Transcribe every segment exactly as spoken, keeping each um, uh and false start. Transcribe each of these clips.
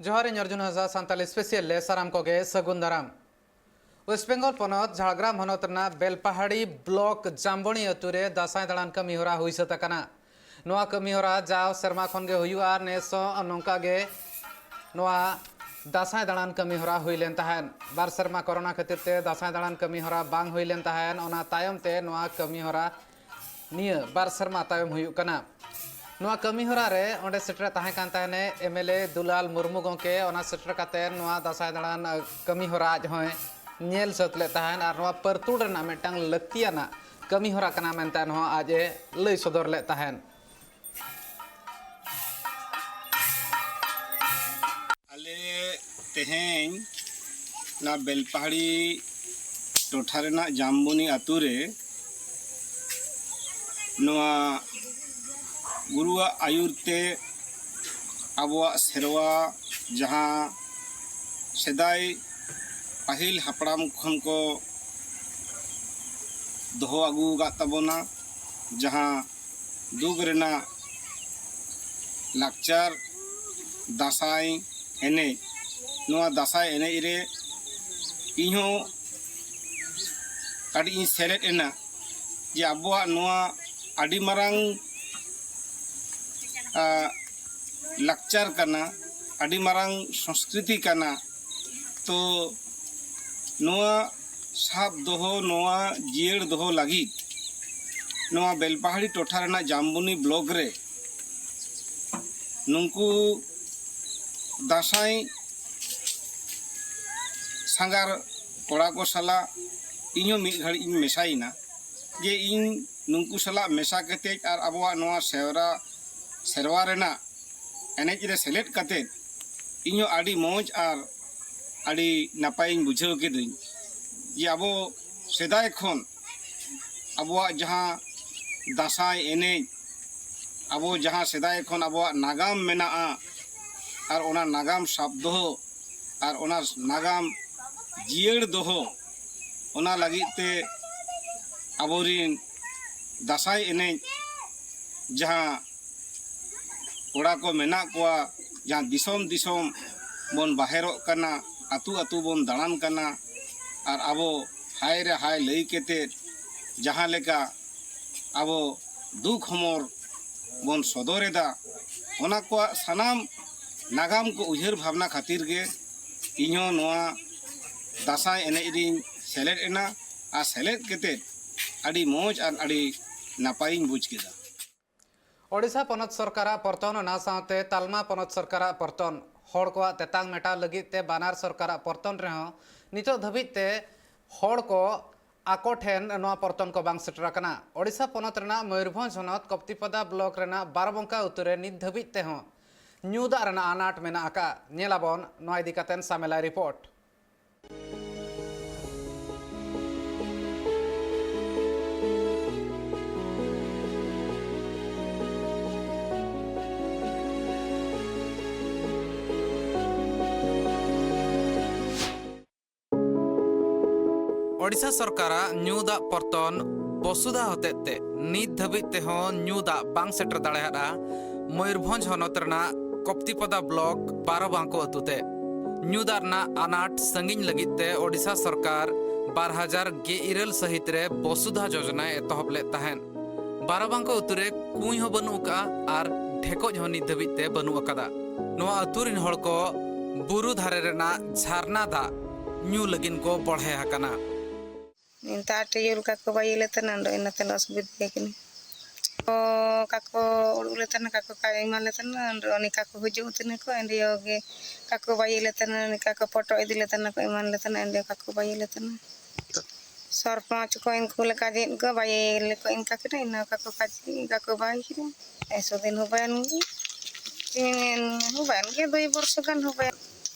ᱡᱚᱦᱟᱨ, ᱤᱧ ᱚᱨᱡᱩᱱ ᱦᱟᱸᱥᱫᱟ, ᱥᱟᱱᱛᱟᱞᱤ ᱥᱯᱮᱥᱤᱭᱟᱞ ᱨᱮ ᱥᱟᱱᱟᱢ ᱠᱚᱜᱮ ᱥᱟᱹᱜᱩᱱ ᱫᱟᱨᱟᱢ᱾ ᱳᱭᱮᱥᱴ ᱵᱮᱝᱜᱚᱞ ᱯᱚᱱᱚᱛ ᱡᱷᱟᱲᱜᱨᱟᱢ ᱦᱚᱱᱚᱛ ᱨᱮᱱᱟᱜ ᱵᱮᱞᱯᱟᱦᱟᱲᱤ ᱵᱞᱚᱠ ᱡᱟᱢᱵᱚᱱᱤ ᱟᱹᱛᱩ ᱨᱮ ᱫᱟᱸᱥᱟᱭ ᱫᱟᱬᱟᱱ ᱠᱟᱹᱢᱤ ᱦᱚᱨᱟ ᱦᱩᱭ ᱥᱟᱹᱛ ᱟᱠᱟᱱᱟ᱾ ᱱᱚᱣᱟ ᱠᱟᱹᱢᱤ ᱦᱚᱨᱟ ᱡᱟᱣ ᱥᱮᱨᱢᱟ ᱠᱷᱚᱱ ᱜᱮ ᱦᱩᱭᱩᱜᱼᱟ ᱟᱨ ᱱᱮᱥ ᱦᱚᱸ ᱱᱚᱝᱠᱟ ᱜᱮ ᱱᱚᱣᱟ ᱫᱟᱸᱥᱟᱭ ᱫᱟᱬᱟᱱ ᱠᱟᱹᱢᱤ ᱦᱚᱨᱟ ᱦᱩᱭ ᱞᱮᱱ ᱛᱟᱦᱮᱸᱫ᱾ ᱵᱟᱨ ᱥᱮᱨᱢᱟ ᱠᱚᱨᱳᱱᱟ ᱠᱷᱟᱹᱛᱤᱨ ᱛᱮ ᱫᱟᱸᱥᱟᱭ ᱫᱟᱬᱟᱱ ᱠᱟᱹᱢᱤ ᱦᱚᱨᱟ ᱵᱟᱝ ᱦᱩᱭ ᱞᱮᱱ ᱛᱟᱦᱮᱸᱫ, ᱚᱱᱟ ᱛᱟᱭᱚᱢ ᱛᱮ ᱱᱚᱣᱟ ᱠᱟᱹᱢᱤ ᱦᱚᱨᱟ ᱱᱤᱭᱟᱹ ᱵᱟᱨ ᱥᱮᱨᱢᱟ ᱛᱟᱭᱚᱢ ᱦᱩᱭᱩᱜ ᱠᱟᱱᱟ᱾ ᱱᱚᱣᱟ ᱠᱟᱹᱢᱤ ᱦᱚᱨᱟ ᱨᱮ ᱚᱸᱰᱮ ᱥᱮᱴᱮᱨ ᱛᱟᱦᱮᱸ ᱠᱟᱱ ᱛᱟᱦᱮᱱᱮ M L A Dulal Murmu ᱜᱚᱢᱠᱮ, ᱚᱱᱟ ᱥᱮᱴᱮᱨ ᱠᱟᱛᱮ ᱱᱚᱣᱟ ᱫᱟᱸᱥᱟᱭ ᱫᱟᱬᱟᱱ, ᱟᱹ, ᱠᱟᱹᱢᱤ ᱦᱚᱨᱟ ᱟᱡ ᱦᱚᱸᱭ ᱧᱮᱞ ᱥᱟᱹᱛ ᱞᱮᱫ ᱛᱟᱦᱮᱱ ᱟᱨ ᱱᱚᱣᱟ ᱯᱟᱹᱨᱛᱩᱲ ᱨᱮᱱᱟᱜ ᱢᱤᱫᱴᱟᱝ ᱞᱟᱹᱠᱛᱤᱭᱟᱱᱟᱜ ᱠᱟᱹᱢᱤ ᱦᱚᱨᱟ ᱠᱟᱱᱟ ᱢᱮᱱᱛᱮ ᱦᱚᱸ ᱟᱡ ᱮ ᱞᱟᱹᱭ ᱥᱚᱫᱚᱨ ᱞᱮᱫ ᱛᱟᱦᱮᱱ᱾ ᱟᱞᱮ ᱛᱮᱦᱮᱧ ᱱᱚᱣᱟ ᱵᱮᱞᱯᱟᱦᱟᱲᱤ ᱴᱚᱴᱷᱟ ᱨᱮᱱᱟᱜ ᱡᱟᱢᱵᱚᱱᱤ ᱟᱛᱳ ᱨᱮ ᱱᱚᱣᱟ ᱜᱩᱨᱩᱣᱟᱜ ᱟᱹᱭᱩᱨ ᱛᱮ ᱟᱵᱚᱣᱟᱜ ᱥᱮᱨᱣᱟ, ᱡᱟᱦᱟᱸ ᱥᱮᱫᱟᱭ ᱯᱟᱹᱦᱤᱞ ᱦᱟᱯᱲᱟᱢ ᱠᱷᱚᱱ ᱠᱚ ᱫᱚᱦᱚ ᱟᱹᱜᱩ ᱟᱠᱟᱫ ᱛᱟᱵᱚᱱᱟ, ᱡᱟᱦᱟᱸ ᱫᱩᱠ ᱨᱮᱱᱟᱜ ᱞᱟᱠᱪᱟᱨ ᱫᱟᱸᱥᱟᱭ ᱮᱱᱮᱡ, ᱱᱚᱣᱟ ᱫᱟᱸᱥᱟᱭ ᱮᱱᱮᱡ ᱨᱮ ᱤᱧᱦᱚᱸ ᱠᱟᱹᱴᱤᱡ ᱤᱧ ᱥᱮᱞᱮᱫ ᱮᱱᱟ, ᱡᱮ ᱟᱵᱚᱣᱟᱜ ᱱᱚᱣᱟ ᱟᱹᱰᱤ ᱢᱟᱨᱟᱝ, ᱟ, ᱞᱟᱠᱪᱟᱨ ᱠᱟᱱᱟ, ᱟᱹᱰᱤ ᱢᱟᱨᱟᱝ ᱥᱚᱝᱥᱠᱨᱤᱛᱤ ᱠᱟᱱᱟ᱾ ᱛᱚ ᱱᱚᱣᱟ ᱥᱟᱵ ᱫᱚᱦᱚ, ᱱᱚᱣᱟ ᱡᱤᱭᱟᱹᱲ ᱫᱚᱦᱚ ᱞᱟᱹᱜᱤᱫ ᱱᱚᱣᱟ ᱵᱮᱞᱯᱟᱦᱟᱲᱤ ᱴᱚᱴᱷᱟ ᱨᱮᱱᱟᱜ ᱡᱟᱢᱵᱚᱱᱤ ᱵᱞᱚᱠ ᱨᱮ ᱱᱩᱠᱩ ᱫᱟᱸᱥᱟᱭ ᱥᱟᱸᱜᱷᱟᱨ ᱠᱚᱲᱟ ᱠᱚ ᱥᱟᱞᱟᱜ ᱤᱧᱦᱚᱸ ᱢᱤᱫ ᱜᱷᱟᱹᱲᱤᱡ ᱤᱧ ᱢᱮᱥᱟᱭᱮᱱᱟ, ᱡᱮ ᱤᱧ ᱱᱩᱠᱩ ᱥᱟᱞᱟᱜ ᱢᱮᱥᱟ ᱠᱟᱛᱮᱫ ᱟᱨ ᱟᱵᱚᱣᱟᱜ ᱱᱚᱣᱟ ᱥᱮᱣᱨᱟ, ᱥᱮᱨᱣᱟ ᱨᱮᱱᱟᱜ ᱮᱱᱮᱡ ᱨᱮ ᱥᱮᱞᱮᱫ ᱠᱟᱛᱮᱫ ᱤᱧᱦᱚᱸ ᱟᱹᱰᱤ ᱢᱚᱡᱽ ᱟᱨ ᱟᱹᱰᱤ ᱱᱟᱯᱟᱭᱤᱧ ᱵᱩᱡᱷᱟᱹᱣ ᱠᱤᱫᱟᱹᱧ, ᱡᱮ ᱟᱵᱚ ᱥᱮᱫᱟᱭ ᱠᱷᱚᱱ ᱟᱵᱚᱣᱟᱜ ᱡᱟᱦᱟᱸ ᱫᱟᱸᱥᱟᱭ ᱮᱱᱮᱡ, ᱟᱵᱚ ᱡᱟᱦᱟᱸ ᱥᱮᱫᱟᱭ ᱠᱷᱚᱱ ᱟᱵᱚᱣᱟᱜ ᱱᱟᱜᱟᱢ ᱢᱮᱱᱟᱜᱼᱟ, ᱟᱨ ᱚᱱᱟ ᱱᱟᱜᱟᱢ ᱥᱟᱵ ᱫᱚᱦᱚ ᱟᱨ ᱚᱱᱟ ᱱᱟᱜᱟᱢ ᱡᱤᱭᱟᱹᱲ ᱫᱚᱦᱚ, ᱚᱱᱟ ᱞᱟᱹᱜᱤᱫ ᱛᱮ ᱟᱵᱚᱨᱤᱱ ᱫᱟᱸᱥᱟᱭ ᱮᱱᱮᱡ ᱡᱟᱦᱟᱸ ᱠᱚᱲᱟ ᱠᱚ ᱢᱮᱱᱟᱜ ᱠᱚᱣᱟ, ᱡᱟᱦᱟᱸ ᱫᱤᱥᱚᱢ ᱫᱤᱥᱚᱢ ᱵᱚᱱ ᱵᱟᱦᱮᱨᱚᱜ ᱠᱟᱱᱟ, ᱟᱹᱛᱩ ᱟᱹᱛᱩ ᱵᱚᱱ ᱫᱟᱬᱟᱱ ᱠᱟᱱᱟ, ᱟᱨ ᱟᱵᱚ ᱦᱟᱭ ᱨᱮ ᱦᱟᱭ ᱞᱟᱹᱭ ᱠᱟᱛᱮᱫ ᱡᱟᱦᱟᱸ ᱞᱮᱠᱟ ᱟᱵᱚ ᱫᱩᱠ ᱦᱚᱢᱚᱨ ᱵᱚᱱ ᱥᱚᱫᱚᱨ ᱮᱫᱟ, ᱚᱱᱟ ᱠᱚᱣᱟᱜ ᱥᱟᱱᱟᱢ ᱱᱟᱜᱟᱢ ᱠᱚ ᱩᱭᱦᱟᱹᱨ ᱵᱷᱟᱵᱽᱱᱟ ᱠᱷᱟᱹᱛᱤᱨ ᱜᱮ ᱤᱧᱦᱚᱸ ᱱᱚᱣᱟ ᱫᱟᱸᱥᱟᱭ ᱮᱱᱮᱡ ᱨᱤᱧ ᱥᱮᱞᱮᱫ ᱮᱱᱟ᱾ ᱟᱨ ᱥᱮᱞᱮᱫ ᱠᱟᱛᱮᱫ ᱟᱹᱰᱤ ᱢᱚᱡᱽ ᱟᱨ ᱟᱹᱰᱤ ᱱᱟᱯᱟᱭᱤᱧ ᱵᱩᱡᱽ ᱠᱮᱫᱟ᱾ ᱳᱰᱤᱥᱟ ᱯᱚᱱᱚᱛ ᱥᱚᱨᱠᱟᱨᱟᱜ ᱯᱚᱨᱛᱚᱱ, ᱚᱱᱟ ᱥᱟᱶᱛᱮ ᱛᱟᱞᱢᱟ ᱯᱚᱱᱚᱛ ᱥᱚᱨᱠᱟᱨᱟᱜ ᱯᱚᱨᱛᱚᱱ, ᱦᱚᱲ ᱠᱚᱣᱟᱜ ᱛᱮᱛᱟᱝ ᱢᱮᱴᱟᱣ ᱞᱟᱹᱜᱤᱫ ᱛᱮ ᱵᱟᱱᱟᱨ ᱥᱚᱨᱠᱟᱨᱟᱜ ᱯᱚᱨᱛᱚᱱ ᱨᱮᱦᱚᱸ ᱱᱤᱛᱚᱜ ᱫᱷᱟᱹᱵᱤᱡ ᱛᱮ ᱦᱚᱲ ᱠᱚ ᱟᱠᱚ ᱴᱷᱮᱱ ᱱᱚᱣᱟ ᱯᱚᱨᱛᱚᱱ ᱠᱚ ᱵᱟᱝ ᱥᱮᱴᱮᱨ ᱟᱠᱟᱱᱟ᱾ ᱳᱰᱤᱥᱟ ᱯᱚᱱᱚᱛ ᱨᱮᱱᱟᱜ ᱢᱚᱭᱩᱨᱵᱷᱚᱸᱡᱽ ᱦᱚᱱᱚᱛ ᱠᱚᱯᱛᱤᱯᱚᱫᱟ ᱵᱞᱚᱠ ᱨᱮᱱᱟᱜ ᱵᱟᱨᱚᱵᱚᱝᱠᱟ ᱟᱹᱛᱩ ᱨᱮ ᱱᱤᱛ ᱫᱷᱟᱹᱵᱤᱡ ᱛᱮᱦᱚᱸ ᱧᱩ ᱫᱟᱜ ᱨᱮᱱᱟᱜ ᱟᱱᱟᱴ ᱢᱮᱱᱟᱜ ᱟᱠᱟᱫ᱾ ᱧᱮᱞᱟᱵᱚᱱ ᱱᱚᱣᱟ ᱤᱫᱤ ᱠᱟᱛᱮ ᱥᱟᱢᱮᱞᱟᱭ ᱨᱤᱯᱳᱨᱴ᱾ ᱳᱰᱤᱥᱟ ᱥᱚᱨᱠᱟᱨᱟᱜ ᱧᱩ ᱫᱟᱜ ᱯᱚᱨᱛᱚᱱ ᱵᱚᱥᱩᱫᱷᱟ ᱦᱚᱛᱮᱡ ᱛᱮ ᱱᱤᱛ ᱫᱷᱟᱹᱵᱤᱡ ᱛᱮᱦᱚᱸ ᱧᱩ ᱫᱟᱜ ᱵᱟᱝ ᱥᱮᱴᱮᱨ ᱫᱟᱲᱮᱭᱟᱫᱼᱟ ᱢᱚᱭᱩᱨᱵᱷᱚᱸᱡᱽ ᱦᱚᱱᱚᱛ ᱨᱮᱱᱟᱜ ᱠᱚᱯᱛᱤᱯᱚᱫᱟ ᱵᱞᱚᱠ ᱵᱟᱨᱚᱵᱟᱝᱠᱚ ᱟᱹᱛᱩ ᱛᱮ᱾ ᱧᱩ ᱫᱟᱜ ᱨᱮᱱᱟᱜ ᱟᱱᱟᱴ ᱥᱟᱺᱜᱤᱧ ᱞᱟᱹᱜᱤᱫ ᱛᱮ ᱳᱰᱤᱥᱟ ᱥᱚᱨᱠᱟᱨ ᱵᱟᱨ ᱦᱟᱡᱟᱨ ᱜᱮᱞ ᱤᱨᱟᱹᱞ ᱥᱟᱹᱦᱤᱛ ᱨᱮ ᱵᱚᱥᱩᱫᱷᱟ ᱡᱳᱡᱚᱱᱟᱭ ᱮᱛᱚᱦᱚᱵ ᱞᱮᱫ ᱛᱟᱦᱮᱸᱫ᱾ ᱵᱟᱨᱚᱵᱟᱝᱠᱚ ᱟᱹᱛᱩ ᱨᱮ ᱠᱩᱸᱭ ᱦᱚᱸ ᱵᱟᱹᱱᱩᱜ ᱟᱠᱟᱫᱼᱟ ᱟᱨ ᱰᱷᱮᱠᱚᱡ ᱦᱚᱸ ᱱᱤᱛ ᱫᱷᱟᱹᱵᱤᱡ ᱛᱮ ᱵᱟᱹᱱᱩᱜ ᱟᱠᱟᱫᱟ᱾ ᱱᱚᱣᱟ ᱟᱹᱛᱩ ᱨᱤᱱ ᱦᱚᱲ ᱠᱚ ᱵᱩᱨᱩ ᱫᱷᱟᱨᱮ ᱨᱮᱱᱟᱜ ᱡᱷᱟᱨᱱᱟ ᱫᱟᱜ ᱧᱩ ᱞᱟᱹᱜᱤᱫ ᱠᱚ ᱵᱚᱲᱦᱮ ᱟᱠᱟᱱᱟ᱾ ᱱᱮᱛᱟᱨ ᱴᱤᱭᱩᱞ ᱠᱟᱠᱚ ᱵᱟᱭ ᱤᱭᱟᱹ ᱞᱮ ᱛᱟᱦᱮᱱᱟ, ᱚᱸᱰᱮ ᱤᱱᱟᱹ ᱛᱮᱞᱮ ᱚᱥᱩᱵᱤᱫᱷᱟ ᱠᱟᱱᱟ᱾ ᱠᱚ ᱠᱟᱠᱚ ᱩᱲᱩᱠ ᱞᱮ ᱛᱟᱦᱮᱱᱟ, ᱠᱟᱠᱚ ᱠᱟᱭ ᱮᱢᱟ ᱞᱮ ᱛᱟᱦᱮᱱᱟ, ᱚᱸᱰᱮ ᱩᱱᱤ ᱠᱟᱠᱚ ᱦᱤᱡᱩᱜ ᱛᱟᱦᱮᱱᱟ ᱠᱚ, ᱮᱸᱰᱮ ᱜᱮ ᱠᱟᱠᱚ ᱵᱟᱭ ᱤᱭᱟᱹ ᱞᱮ ᱛᱟᱦᱮᱱᱟ, ᱩᱱᱤ ᱠᱟᱠᱚ ᱯᱚᱴᱚᱡ ᱤᱫᱤ ᱞᱮ ᱛᱟᱦᱮᱱᱟ ᱠᱚ, ᱮᱢᱟᱱ ᱞᱮ ᱛᱟᱦᱮᱱᱟ, ᱮᱸᱰᱮ ᱠᱟᱠᱚ ᱵᱟᱭ ᱤᱭᱟᱹ ᱞᱮ ᱛᱟᱦᱮᱱᱟ᱾ ᱥᱚᱨᱯᱚᱸᱪ ᱠᱚ ᱤᱱᱠᱩ ᱞᱮᱠᱟ ᱡᱮᱫ ᱠᱚ ᱵᱟᱭᱮ ᱞᱮᱠᱚ ᱤᱱᱠᱟ ᱠᱮᱫᱟ, ᱤᱱᱟᱹ ᱠᱟᱠᱚ ᱠᱟᱡᱮ ᱠᱟᱠᱚ ᱵᱟᱭ ᱠᱮᱫᱟ᱾ ᱮᱥᱚ ᱫᱤᱱ ᱦᱚᱸ ᱵᱟᱭᱟᱱ ᱜᱮ, ᱛᱤᱱ ᱦᱚᱸ ᱵᱟᱭᱟᱱ ᱜᱮ, ᱫᱩᱭ ᱵᱚᱨᱥᱚ ᱜᱟᱱ ᱦᱚᱸ ᱵᱟᱭᱟᱱ᱾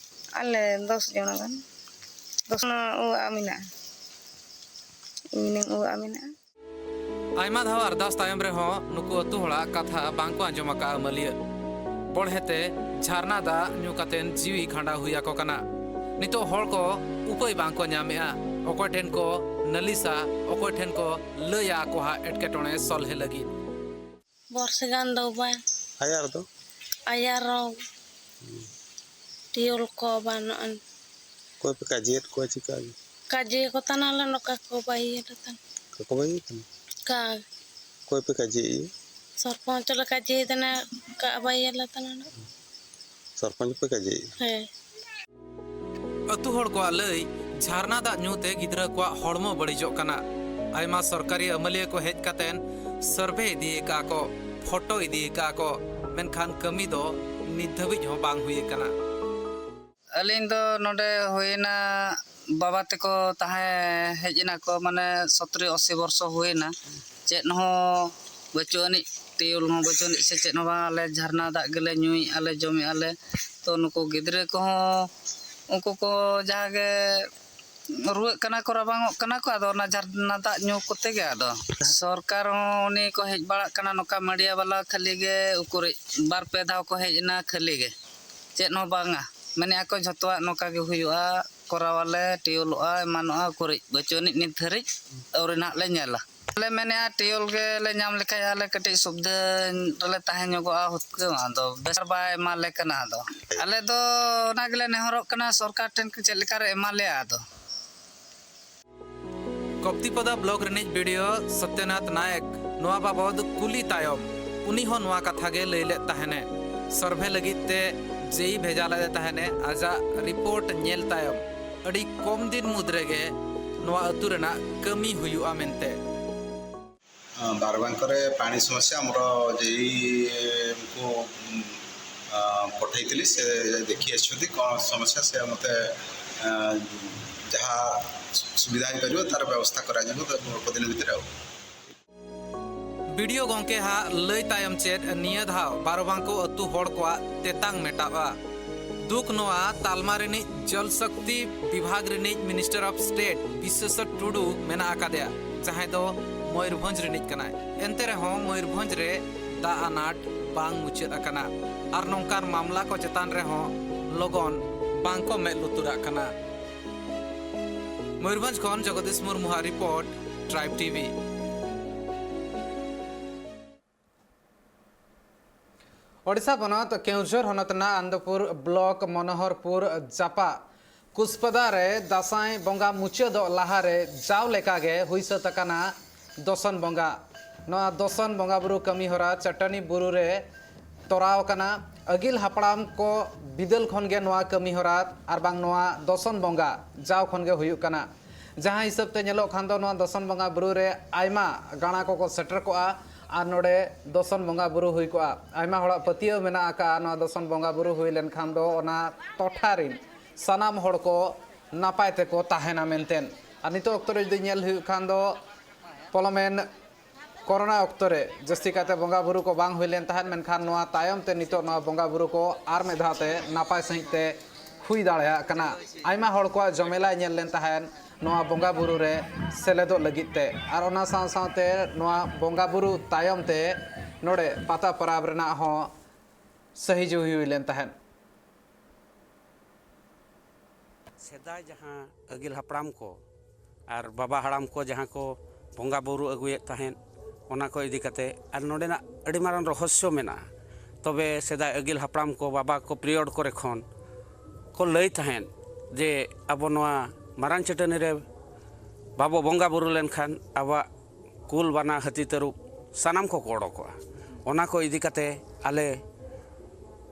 ᱟᱞᱮ ᱫᱚᱥ ᱡᱚᱱᱟ ᱜᱟᱱ, ᱫᱚᱥ ᱡᱚᱱᱟ ᱚᱲᱟᱜ ᱢᱮᱱᱟᱜᱼᱟ, ᱤᱧ ᱨᱮᱱ ᱚᱲᱟᱜ ᱢᱮᱱᱟᱜᱼᱟ᱾ ᱟᱭᱢᱟ ᱫᱷᱟᱣ ᱟᱨᱫᱟᱥ ᱛᱟᱭᱚᱢ ᱨᱮᱦᱚᱸ ᱱᱩᱠᱩ ᱟᱹᱛᱩ ᱦᱚᱲᱟᱜ ᱠᱟᱛᱷᱟ ᱵᱟᱝ ᱠᱚ ᱟᱸᱡᱚᱢ ᱟᱠᱟᱫᱼᱟ ᱢᱟᱹᱞᱤᱭᱟᱹ᱾ ᱵᱚᱲᱦᱮ ᱛᱮ ᱡᱷᱟᱨᱱᱟ ᱫᱟᱜ ᱧᱩ ᱠᱟᱛᱮ ᱡᱤᱣᱤ ᱠᱷᱟᱸᱰᱟᱣ ᱦᱩᱭ ᱟᱠᱚ ᱠᱟᱱᱟ᱾ ᱱᱤᱛᱚᱜ ᱦᱚᱲ ᱠᱚ ᱩᱯᱟᱹᱭ ᱵᱟᱝ ᱠᱚ ᱧᱟᱢᱮᱜᱼᱟ᱾ ᱚᱠᱚᱭ ᱴᱷᱮᱱ ᱠᱚ ᱱᱟᱹᱞᱤᱥᱟ, ᱚᱠᱚᱭ ᱴᱷᱮᱱ ᱠᱚ ᱞᱟᱹᱭᱟ ᱟᱠᱚᱣᱟᱜ ᱮᱴᱠᱮᱴᱚᱬᱮ ᱥᱚᱞᱦᱮ ᱞᱟᱹᱜᱤᱫ᱾ ᱵᱚᱨᱥᱮ ᱜᱟᱱ ᱫᱚ ᱵᱟᱭ ᱟᱭᱟᱨ ᱫᱚ? ᱟᱭᱟᱨ ᱴᱤᱭᱩᱞ ᱠᱚ ᱵᱟᱹᱱᱩᱜᱼᱟ᱾ ᱚᱠᱚᱭ ᱯᱮ ᱠᱟᱡᱮᱭᱮᱫ ᱠᱚᱣᱟ ᱪᱤᱠᱟ? ᱠᱟᱡᱮ ᱠᱚ ᱛᱟᱱᱟᱞᱮ ᱱᱚᱝᱠᱟ ᱠᱚ ᱵᱟᱹᱭᱤᱭᱟᱞᱮ ᱛᱟᱱᱟ᱾ ᱚᱠᱟ ᱠᱚ ᱵᱟᱹᱭᱤᱭᱮᱫ ᱛᱟᱱᱟ? ᱠᱟ᱾ ᱚᱠᱚᱭ ᱯᱮ ᱠᱟᱡᱮᱭᱮᱫᱼᱟ? ᱥᱚᱨᱯᱚᱧᱪ ᱞᱮ ᱠᱟᱡᱮᱭᱮᱫ ᱛᱟᱱᱟ, ᱠᱟ ᱵᱟᱹᱭᱤᱭᱟᱞᱮ ᱛᱟᱱᱟ ᱱᱟᱜ᱾ ᱥᱚᱨᱯᱚᱧᱪ ᱯᱮ ᱠᱟᱡᱮᱭᱮᱫᱼᱟ? ᱦᱮᱸ᱾ ᱟᱹᱛᱩ ᱦᱚᱲ ᱠᱚᱣᱟᱜ ᱞᱟᱹᱭ, ᱡᱷᱟᱨᱱᱟ ᱫᱟᱜ ᱧᱩ ᱛᱮ ᱜᱤᱫᱽᱨᱟᱹ ᱠᱚᱣᱟᱜ ᱦᱚᱲᱢᱚ ᱵᱟᱹᱲᱤᱡᱚᱜ ᱠᱟᱱᱟ᱾ ᱟᱭᱢᱟ ᱥᱚᱨᱠᱟᱨᱤ ᱟᱹᱢᱟᱹᱞᱤᱭᱟᱹ ᱠᱚ ᱦᱮᱡ ᱠᱟᱛᱮᱱ survey ᱤᱫᱤ ᱟᱠᱟᱫᱼᱟ ᱠᱚ, photo ᱤᱫᱤ ᱟᱠᱟᱫᱼᱟ ᱠᱚ, ᱢᱮᱱᱠᱷᱟᱱ ᱠᱟᱹᱢᱤ ᱫᱚ ᱱᱤᱛ ᱫᱷᱟᱹᱵᱤᱡ ᱦᱚᱸ ᱵᱟᱝ ᱦᱩᱭ ᱟᱠᱟᱱᱟ᱾ ᱟᱹᱞᱤᱧ ᱫᱚ ᱱᱚᱰᱮ ᱦᱩᱭᱮᱱᱟ, ᱵᱟᱵᱟ ᱛᱟᱠᱚ ᱛᱟᱦᱮᱸ ᱦᱮᱡ ᱮᱱᱟ ᱠᱚ, ᱢᱟᱱᱮ ᱥᱚᱛᱨᱚ ᱟᱥᱤ ᱵᱚᱨᱥᱚ ᱦᱩᱭᱮᱱᱟ᱾ ᱪᱮᱫ ᱦᱚᱸ ᱵᱟᱹᱪᱩᱜ ᱟᱹᱱᱤᱡ, ᱴᱤᱭᱩᱞ ᱦᱚᱸ ᱵᱟᱹᱪᱩᱜ ᱟᱹᱱᱤᱡ ᱥᱮ ᱪᱮᱫ ᱦᱚᱸ ᱵᱟᱝ᱾ ᱟᱞᱮ ᱡᱷᱟᱨᱱᱟ ᱫᱟᱜ ᱜᱮᱞᱮ ᱧᱩᱭᱮᱫᱼᱟ ᱞᱮ, ᱡᱚᱢᱮᱫᱼᱟ ᱞᱮ᱾ ᱛᱚ ᱱᱩᱠᱩ ᱜᱤᱫᱽᱨᱟᱹ ᱠᱚᱦᱚᱸ, ᱩᱱᱠᱩ ᱠᱚ ᱡᱟᱦᱟᱸ ᱜᱮ ᱨᱩᱣᱟᱹᱜ ᱠᱟᱱᱟ ᱠᱚ, ᱨᱟᱵᱟᱝᱚᱜ ᱠᱟᱱᱟ ᱠᱚ, ᱟᱫᱚ ᱚᱱᱟ ᱡᱷᱟᱨᱱᱟ ᱫᱟᱜ ᱧᱩ ᱠᱚᱛᱮ ᱜᱮ᱾ ᱟᱫᱚ ᱥᱚᱨᱠᱟᱨ ᱦᱚᱸ ᱩᱱᱤ ᱠᱚ ᱦᱮᱡ ᱵᱟᱲᱟᱜ ᱠᱟᱱᱟ, ᱱᱚᱝᱠᱟ ᱢᱤᱰᱤᱭᱟ ᱵᱟᱞᱟ ᱠᱷᱟᱹᱞᱤ ᱜᱮ, ᱩᱠᱩᱨᱤᱡ ᱵᱟᱨ ᱯᱮ ᱫᱷᱟᱣ ᱠᱚ ᱦᱮᱡ ᱮᱱᱟ ᱠᱷᱟᱹᱞᱤ ᱜᱮ, ᱪᱮᱫ ᱦᱚᱸ ᱵᱟᱝᱟ᱾ ᱢᱮᱱᱮᱫᱼᱟ ᱠᱚ ᱡᱷᱚᱛᱚᱣᱟᱜ ᱱᱚᱝᱠᱟ ᱜᱮ ᱦᱩᱭᱩᱜᱼᱟ, ᱠᱚᱨᱟᱣᱟᱞᱮ, ᱴᱤᱭᱩᱞᱚᱜᱼᱟ, ᱮᱢᱟᱱᱚᱜᱼᱟ, ᱩᱠᱩᱨᱤᱡ ᱵᱟᱹᱪᱩᱜ ᱟᱹᱱᱤᱡ ᱱᱤᱛ ᱫᱷᱟᱹᱨᱤᱡ ᱟᱹᱣᱨᱤ ᱱᱟᱦᱟᱜ ᱞᱮ ᱧᱮᱞᱟ᱾ ᱟᱞᱮ ᱢᱮᱱᱮᱫᱼᱟ ᱴᱤᱭᱩᱞ ᱜᱮᱞᱮ ᱧᱟᱢ ᱞᱮᱠᱷᱟᱡ ᱟᱞᱮ ᱠᱟᱹᱴᱤᱡ ᱥᱩᱵᱤᱫᱷᱟ ᱨᱮᱞᱮ ᱛᱟᱦᱮᱸ ᱧᱚᱜᱚᱜᱼᱟ ᱦᱩᱛᱠᱟᱹᱢ, ᱟᱫᱚ ᱵᱮᱥ ᱵᱟᱭ ᱮᱢᱟ ᱞᱮ ᱠᱟᱱᱟ᱾ ᱟᱫᱚ ᱟᱞᱮ ᱫᱚ ᱚᱱᱟ ᱜᱮᱞᱮ ᱱᱮᱦᱚᱨᱚᱜ ᱠᱟᱱᱟ ᱥᱚᱨᱠᱟᱨ ᱴᱷᱮᱱ ᱪᱮᱫ ᱞᱮᱠᱟᱨᱮ ᱮᱢᱟ ᱞᱮᱭᱟ᱾ ᱟᱫᱚ ᱠᱚᱯᱛᱤᱯᱚᱫᱟ ᱵᱞᱚᱠ ᱨᱤᱱᱤᱡ ᱵᱤ ᱰᱤ ᱳ ᱥᱚᱛᱭᱚᱱᱟᱛᱷ ᱱᱟᱭᱮᱠ ᱱᱚᱣᱟ ᱵᱟᱵᱚᱫ ᱠᱩᱞᱤ ᱛᱟᱭᱚᱢ ᱩᱱᱤ ᱦᱚᱸ ᱱᱚᱣᱟ ᱠᱟᱛᱷᱟ ᱜᱮ ᱞᱟᱹᱭ ᱞᱮᱫ ᱛᱟᱦᱮᱱᱮ᱾ ᱥᱚᱨᱵᱷᱮ ᱞᱟᱹᱜᱤᱫ ᱛᱮ ᱡᱮᱭ ᱵᱷᱮᱡᱟ ᱞᱮᱫᱮ ᱛᱟᱦᱮᱱᱮ, ᱟᱡᱟᱜ ᱨᱤᱯᱳᱨᱴ ᱧᱮᱞ ᱛᱟᱭᱚᱢ ᱟᱹᱰᱤ ᱠᱚᱢ ᱫᱤᱱ ᱢᱩᱫᱽ ᱨᱮᱜᱮ ᱱᱚᱣᱟ ᱟᱹᱛᱩ ᱨᱮᱱᱟᱜ ᱠᱟᱹᱢᱤ ᱦᱩᱭᱩᱜᱼᱟ ᱢᱮᱱᱛᱮ᱾ ବାରବାଙ୍କରେ ପାଣି ସମସ୍ୟା ଆମର ଜେଇ ଙ୍କୁ, ଅ, ପଠେଇଥିଲି, ସେ ଦେଖି ଆସିଛନ୍ତି କ'ଣ ସମସ୍ୟା, ସେ ମୋତେ, ଅ, ଯାହା ସୁବିଧା ହେଇପାରିବ ତାର ବ୍ୟବସ୍ଥା କରାଯିବ ତା ଅଳ୍ପ ଦିନ ଭିତରେ ଆଉ। ᱵᱤ ᱰᱤ ᱳ ᱜᱚᱢᱠᱮ ᱦᱟᱜ ᱞᱟᱹᱭ ᱛᱟᱭᱚᱢ ᱪᱮᱫ ᱱᱤᱭᱟᱹ ᱫᱷᱟᱣ ᱵᱟᱨᱚᱵᱟᱝᱠᱚ ᱟᱹᱛᱩ ᱦᱚᱲ ᱠᱚᱣᱟᱜ ᱛᱮᱛᱟᱝ ᱢᱮᱴᱟᱜᱼᱟ? ᱫᱩᱠ ᱱᱚᱣᱟ, ᱛᱟᱞᱢᱟ ᱨᱤᱱᱤᱡ ᱡᱚᱞ ᱥᱚᱠᱛᱤ ᱵᱤᱵᱷᱟᱜᱽ ᱨᱤᱱᱤᱡ Minister of State ᱵᱤᱥᱥᱮᱥᱚᱨ ᱴᱩᱰᱩ ᱢᱮᱱᱟᱜ ᱟᱠᱟᱫᱮᱭᱟ, ᱡᱟᱦᱟᱸᱭ ᱫᱚ ᱢᱚᱭᱩᱨᱵᱷᱚᱸᱡᱽ ᱨᱤᱱᱤᱡ ᱠᱟᱱᱟᱭ᱾ ᱮᱱᱛᱮ ᱨᱮᱦᱚᱸ ᱢᱚᱭᱩᱨᱵᱷᱚᱸᱡᱽ ᱨᱮ ᱫᱟᱜ ᱟᱱᱟᱴ ᱵᱟᱝ ᱢᱩᱪᱟᱹᱫ ᱟᱠᱟᱱᱟ ᱟᱨ ᱱᱚᱝᱠᱟᱱ ᱢᱟᱢᱞᱟ ᱠᱚ ᱪᱮᱛᱟᱱ ᱨᱮᱦᱚᱸ ᱞᱚᱜᱚᱱ ᱵᱟᱝ ᱠᱚ ᱢᱮᱫ ᱞᱩᱛᱩᱨᱟᱜ ᱠᱟᱱᱟ᱾ ᱢᱚᱭᱩᱨᱵᱷᱚᱸᱡᱽ ᱠᱷᱚᱱ ᱡᱚᱜᱚᱫᱤᱥ ᱢᱩᱨᱢᱩᱣᱟᱜ report, Tribe T V᱾ Odisha ᱯᱚᱱᱚᱛ ᱠᱮᱣᱡᱷᱚᱨ ᱦᱚᱱᱚᱛ ᱨᱮᱱᱟᱜ ᱟᱱᱫᱚᱯᱩᱨ ᱵᱞᱚᱠ ᱢᱚᱱᱳᱦᱚᱨᱯᱩᱨ ᱡᱟᱯᱟᱜ ᱠᱩᱥᱯᱟᱫᱟ ᱨᱮ ᱫᱟᱸᱥᱟᱭ ᱵᱚᱸᱜᱟ ᱢᱩᱪᱟᱹᱫᱚᱜ ᱞᱟᱦᱟᱨᱮ ᱡᱟᱣ ᱞᱮᱠᱟᱜᱮ ᱦᱩᱭ ᱥᱟᱹᱛ ᱟᱠᱟᱱᱟ ᱫᱚᱥᱚᱱ ᱵᱚᱸᱜᱟ᱾ ᱱᱚᱣᱟ ᱫᱚᱥᱚᱱ ᱵᱚᱸᱜᱟ ᱵᱩᱨᱩ ᱠᱟᱹᱢᱤ ᱦᱚᱨᱟ ᱪᱟᱹᱴᱟᱹᱱᱤ ᱵᱩᱨᱩ ᱨᱮ ᱛᱚᱨᱟᱣ ᱟᱠᱟᱱᱟ᱾ ᱟᱹᱜᱤᱞ ᱦᱟᱯᱲᱟᱢ ᱠᱚ ᱵᱤᱫᱟᱹᱞ ᱠᱷᱚᱱ ᱜᱮ ᱱᱚᱣᱟ ᱠᱟᱹᱢᱤ ᱦᱚᱨᱟ ᱟᱨ ᱵᱟᱝ ᱱᱚᱣᱟ ᱫᱚᱥᱚᱱ ᱵᱚᱸᱜᱟ ᱡᱟᱣ ᱠᱷᱚᱱ ᱜᱮ ᱦᱩᱭᱩᱜ ᱠᱟᱱᱟ᱾ ᱡᱟᱦᱟᱸ ᱦᱤᱥᱟᱹᱵ ᱛᱮ ᱧᱮᱞᱚᱜ ᱠᱷᱟᱱ ᱫᱚ ᱱᱚᱣᱟ ᱫᱚᱥᱚᱱ ᱵᱚᱸᱜᱟ ᱵᱩᱨᱩ ᱨᱮ ᱟᱭᱢᱟ ᱜᱟᱬᱟ ᱠᱚᱠᱚ ᱥᱮᱴᱮᱨ ᱠᱚᱜᱼᱟ ᱟᱨ ᱱᱚᱰᱮ ᱫᱚᱥᱚᱱ ᱵᱚᱸᱜᱟ ᱵᱩᱨᱩ ᱦᱩᱭ ᱠᱚᱜᱼᱟ᱾ ᱟᱭᱢᱟ ᱦᱚᱲᱟᱜ ᱯᱟᱹᱛᱭᱟᱹᱣ ᱢᱮᱱᱟᱜ ᱟᱠᱟᱫᱼᱟ, ᱱᱚᱣᱟ ᱫᱚᱥᱚᱱ ᱵᱚᱸᱜᱟ ᱵᱩᱨᱩ ᱦᱩᱭ ᱞᱮᱱᱠᱷᱟᱱ ᱫᱚ ᱚᱱᱟ ᱴᱚᱴᱷᱟ ᱨᱮᱱ ᱥᱟᱱᱟᱢ ᱦᱚᱲ ᱠᱚ ᱱᱟᱯᱟᱭ ᱛᱮᱠᱚ ᱛᱟᱦᱮᱱᱟ ᱢᱮᱱᱛᱮ᱾ ᱟᱨ ᱱᱤᱛᱚᱜ ᱚᱠᱛᱚ ᱨᱮ ᱡᱩᱫᱤ ᱧᱮᱞ ᱦᱩᱭᱩᱜ ᱠᱷᱟᱱ ᱫᱚ ᱯᱚᱞᱚᱢᱮᱱ ᱠᱚᱨᱳᱱᱟ ᱚᱠᱛᱚ ᱨᱮ ᱡᱟᱹᱥᱛᱤ ᱠᱟᱭᱛᱮ ᱵᱚᱸᱜᱟ ᱵᱩᱨᱩ ᱠᱚ ᱵᱟᱝ ᱦᱩᱭ ᱞᱮᱱ ᱛᱟᱦᱮᱸᱫ, ᱢᱮᱱᱠᱷᱟᱱ ᱱᱚᱣᱟ ᱛᱟᱭᱚᱢ ᱛᱮ ᱱᱤᱛᱚᱜ ᱱᱚᱣᱟ ᱵᱚᱸᱜᱟ ᱵᱩᱨᱩ ᱠᱚ ᱟᱨ ᱢᱤᱫ ᱫᱷᱟᱣ ᱛᱮ ᱱᱟᱯᱟᱭ ᱥᱟᱺᱦᱤᱡ ᱛᱮ ᱦᱩᱭ ᱫᱟᱲᱮᱭᱟᱜ ᱠᱟᱱᱟ᱾ ᱟᱭᱢᱟ ᱦᱚᱲ ᱠᱚᱣᱟᱜ ᱡᱚᱢᱮᱞᱟᱭ ᱧᱮᱞ ᱞᱮᱱ ᱛᱟᱦᱮᱸᱫ ᱱᱚᱣᱟ ᱵᱚᱸᱜᱟ ᱵᱩᱨᱩ ᱨᱮ ᱥᱮᱞᱮᱫᱚᱜ ᱞᱟᱹᱜᱤᱫ ᱛᱮ, ᱟᱨ ᱚᱱᱟ ᱥᱟᱶ ᱥᱟᱶᱛᱮ ᱱᱚᱣᱟ ᱵᱚᱸᱜᱟ ᱵᱩᱨᱩ ᱛᱟᱭᱚᱢ ᱛᱮ ᱱᱚᱰᱮ ᱯᱟᱛᱟ ᱯᱚᱨᱚᱵᱽ ᱨᱮᱱᱟᱜ ᱦᱚᱸ ᱥᱟᱹᱦᱤᱡᱩᱦᱤ ᱦᱩᱭ ᱞᱮᱱ ᱛᱟᱦᱮᱸᱫ᱾ ᱥᱮᱫᱟᱭ ᱡᱟᱦᱟᱸ ᱟᱹᱜᱤᱞ ᱦᱟᱯᱲᱟᱢ ᱠᱚ ᱟᱨ ᱵᱟᱵᱟ ᱦᱟᱲᱟᱢ ᱠᱚ ᱡᱟᱦᱟᱸ ᱠᱚ ᱵᱚᱸᱜᱟ ᱵᱩᱨᱩ ᱟᱹᱜᱩᱭᱮᱫ ᱛᱟᱦᱮᱸᱫ, ᱚᱱᱟ ᱠᱚ ᱤᱫᱤ ᱠᱟᱛᱮ, ᱟᱨ ᱱᱚᱰᱮᱱᱟᱜ ᱟᱹᱰᱤ ᱢᱟᱨᱟᱝ ᱨᱚᱦᱚᱥᱭᱚ ᱢᱮᱱᱟᱜᱼᱟ᱾ ᱛᱚᱵᱮ ᱥᱮᱫᱟᱭ ᱟᱹᱜᱤᱞ ᱦᱟᱯᱲᱟᱢ ᱠᱚ, ᱵᱟᱵᱟ ᱠᱚ ᱯᱤᱨᱤᱭᱚᱰ ᱠᱚᱨᱮ ᱠᱷᱚᱱ ᱠᱚ ᱞᱟᱹᱭ ᱛᱟᱦᱮᱸᱫ ᱡᱮ ᱟᱵᱚ ᱱᱚᱣᱟ ᱢᱟᱨᱟᱝ ᱪᱟᱹᱴᱟᱹᱱᱤ ᱨᱮ ᱵᱟᱵᱚ ᱵᱚᱸᱜᱟ ᱵᱩᱨᱩ ᱞᱮᱱᱠᱷᱟᱱ ᱟᱵᱚᱣᱟᱜ ᱠᱩᱞ, ᱵᱟᱱᱟ, ᱦᱟᱹᱛᱤ, ᱛᱟᱹᱨᱩᱵ ᱥᱟᱱᱟᱢ ᱠᱚᱠᱚ ᱚᱰᱚᱠᱚᱜᱼᱟ᱾ ᱚᱱᱟ ᱠᱚ ᱤᱫᱤ ᱠᱟᱛᱮ ᱟᱞᱮ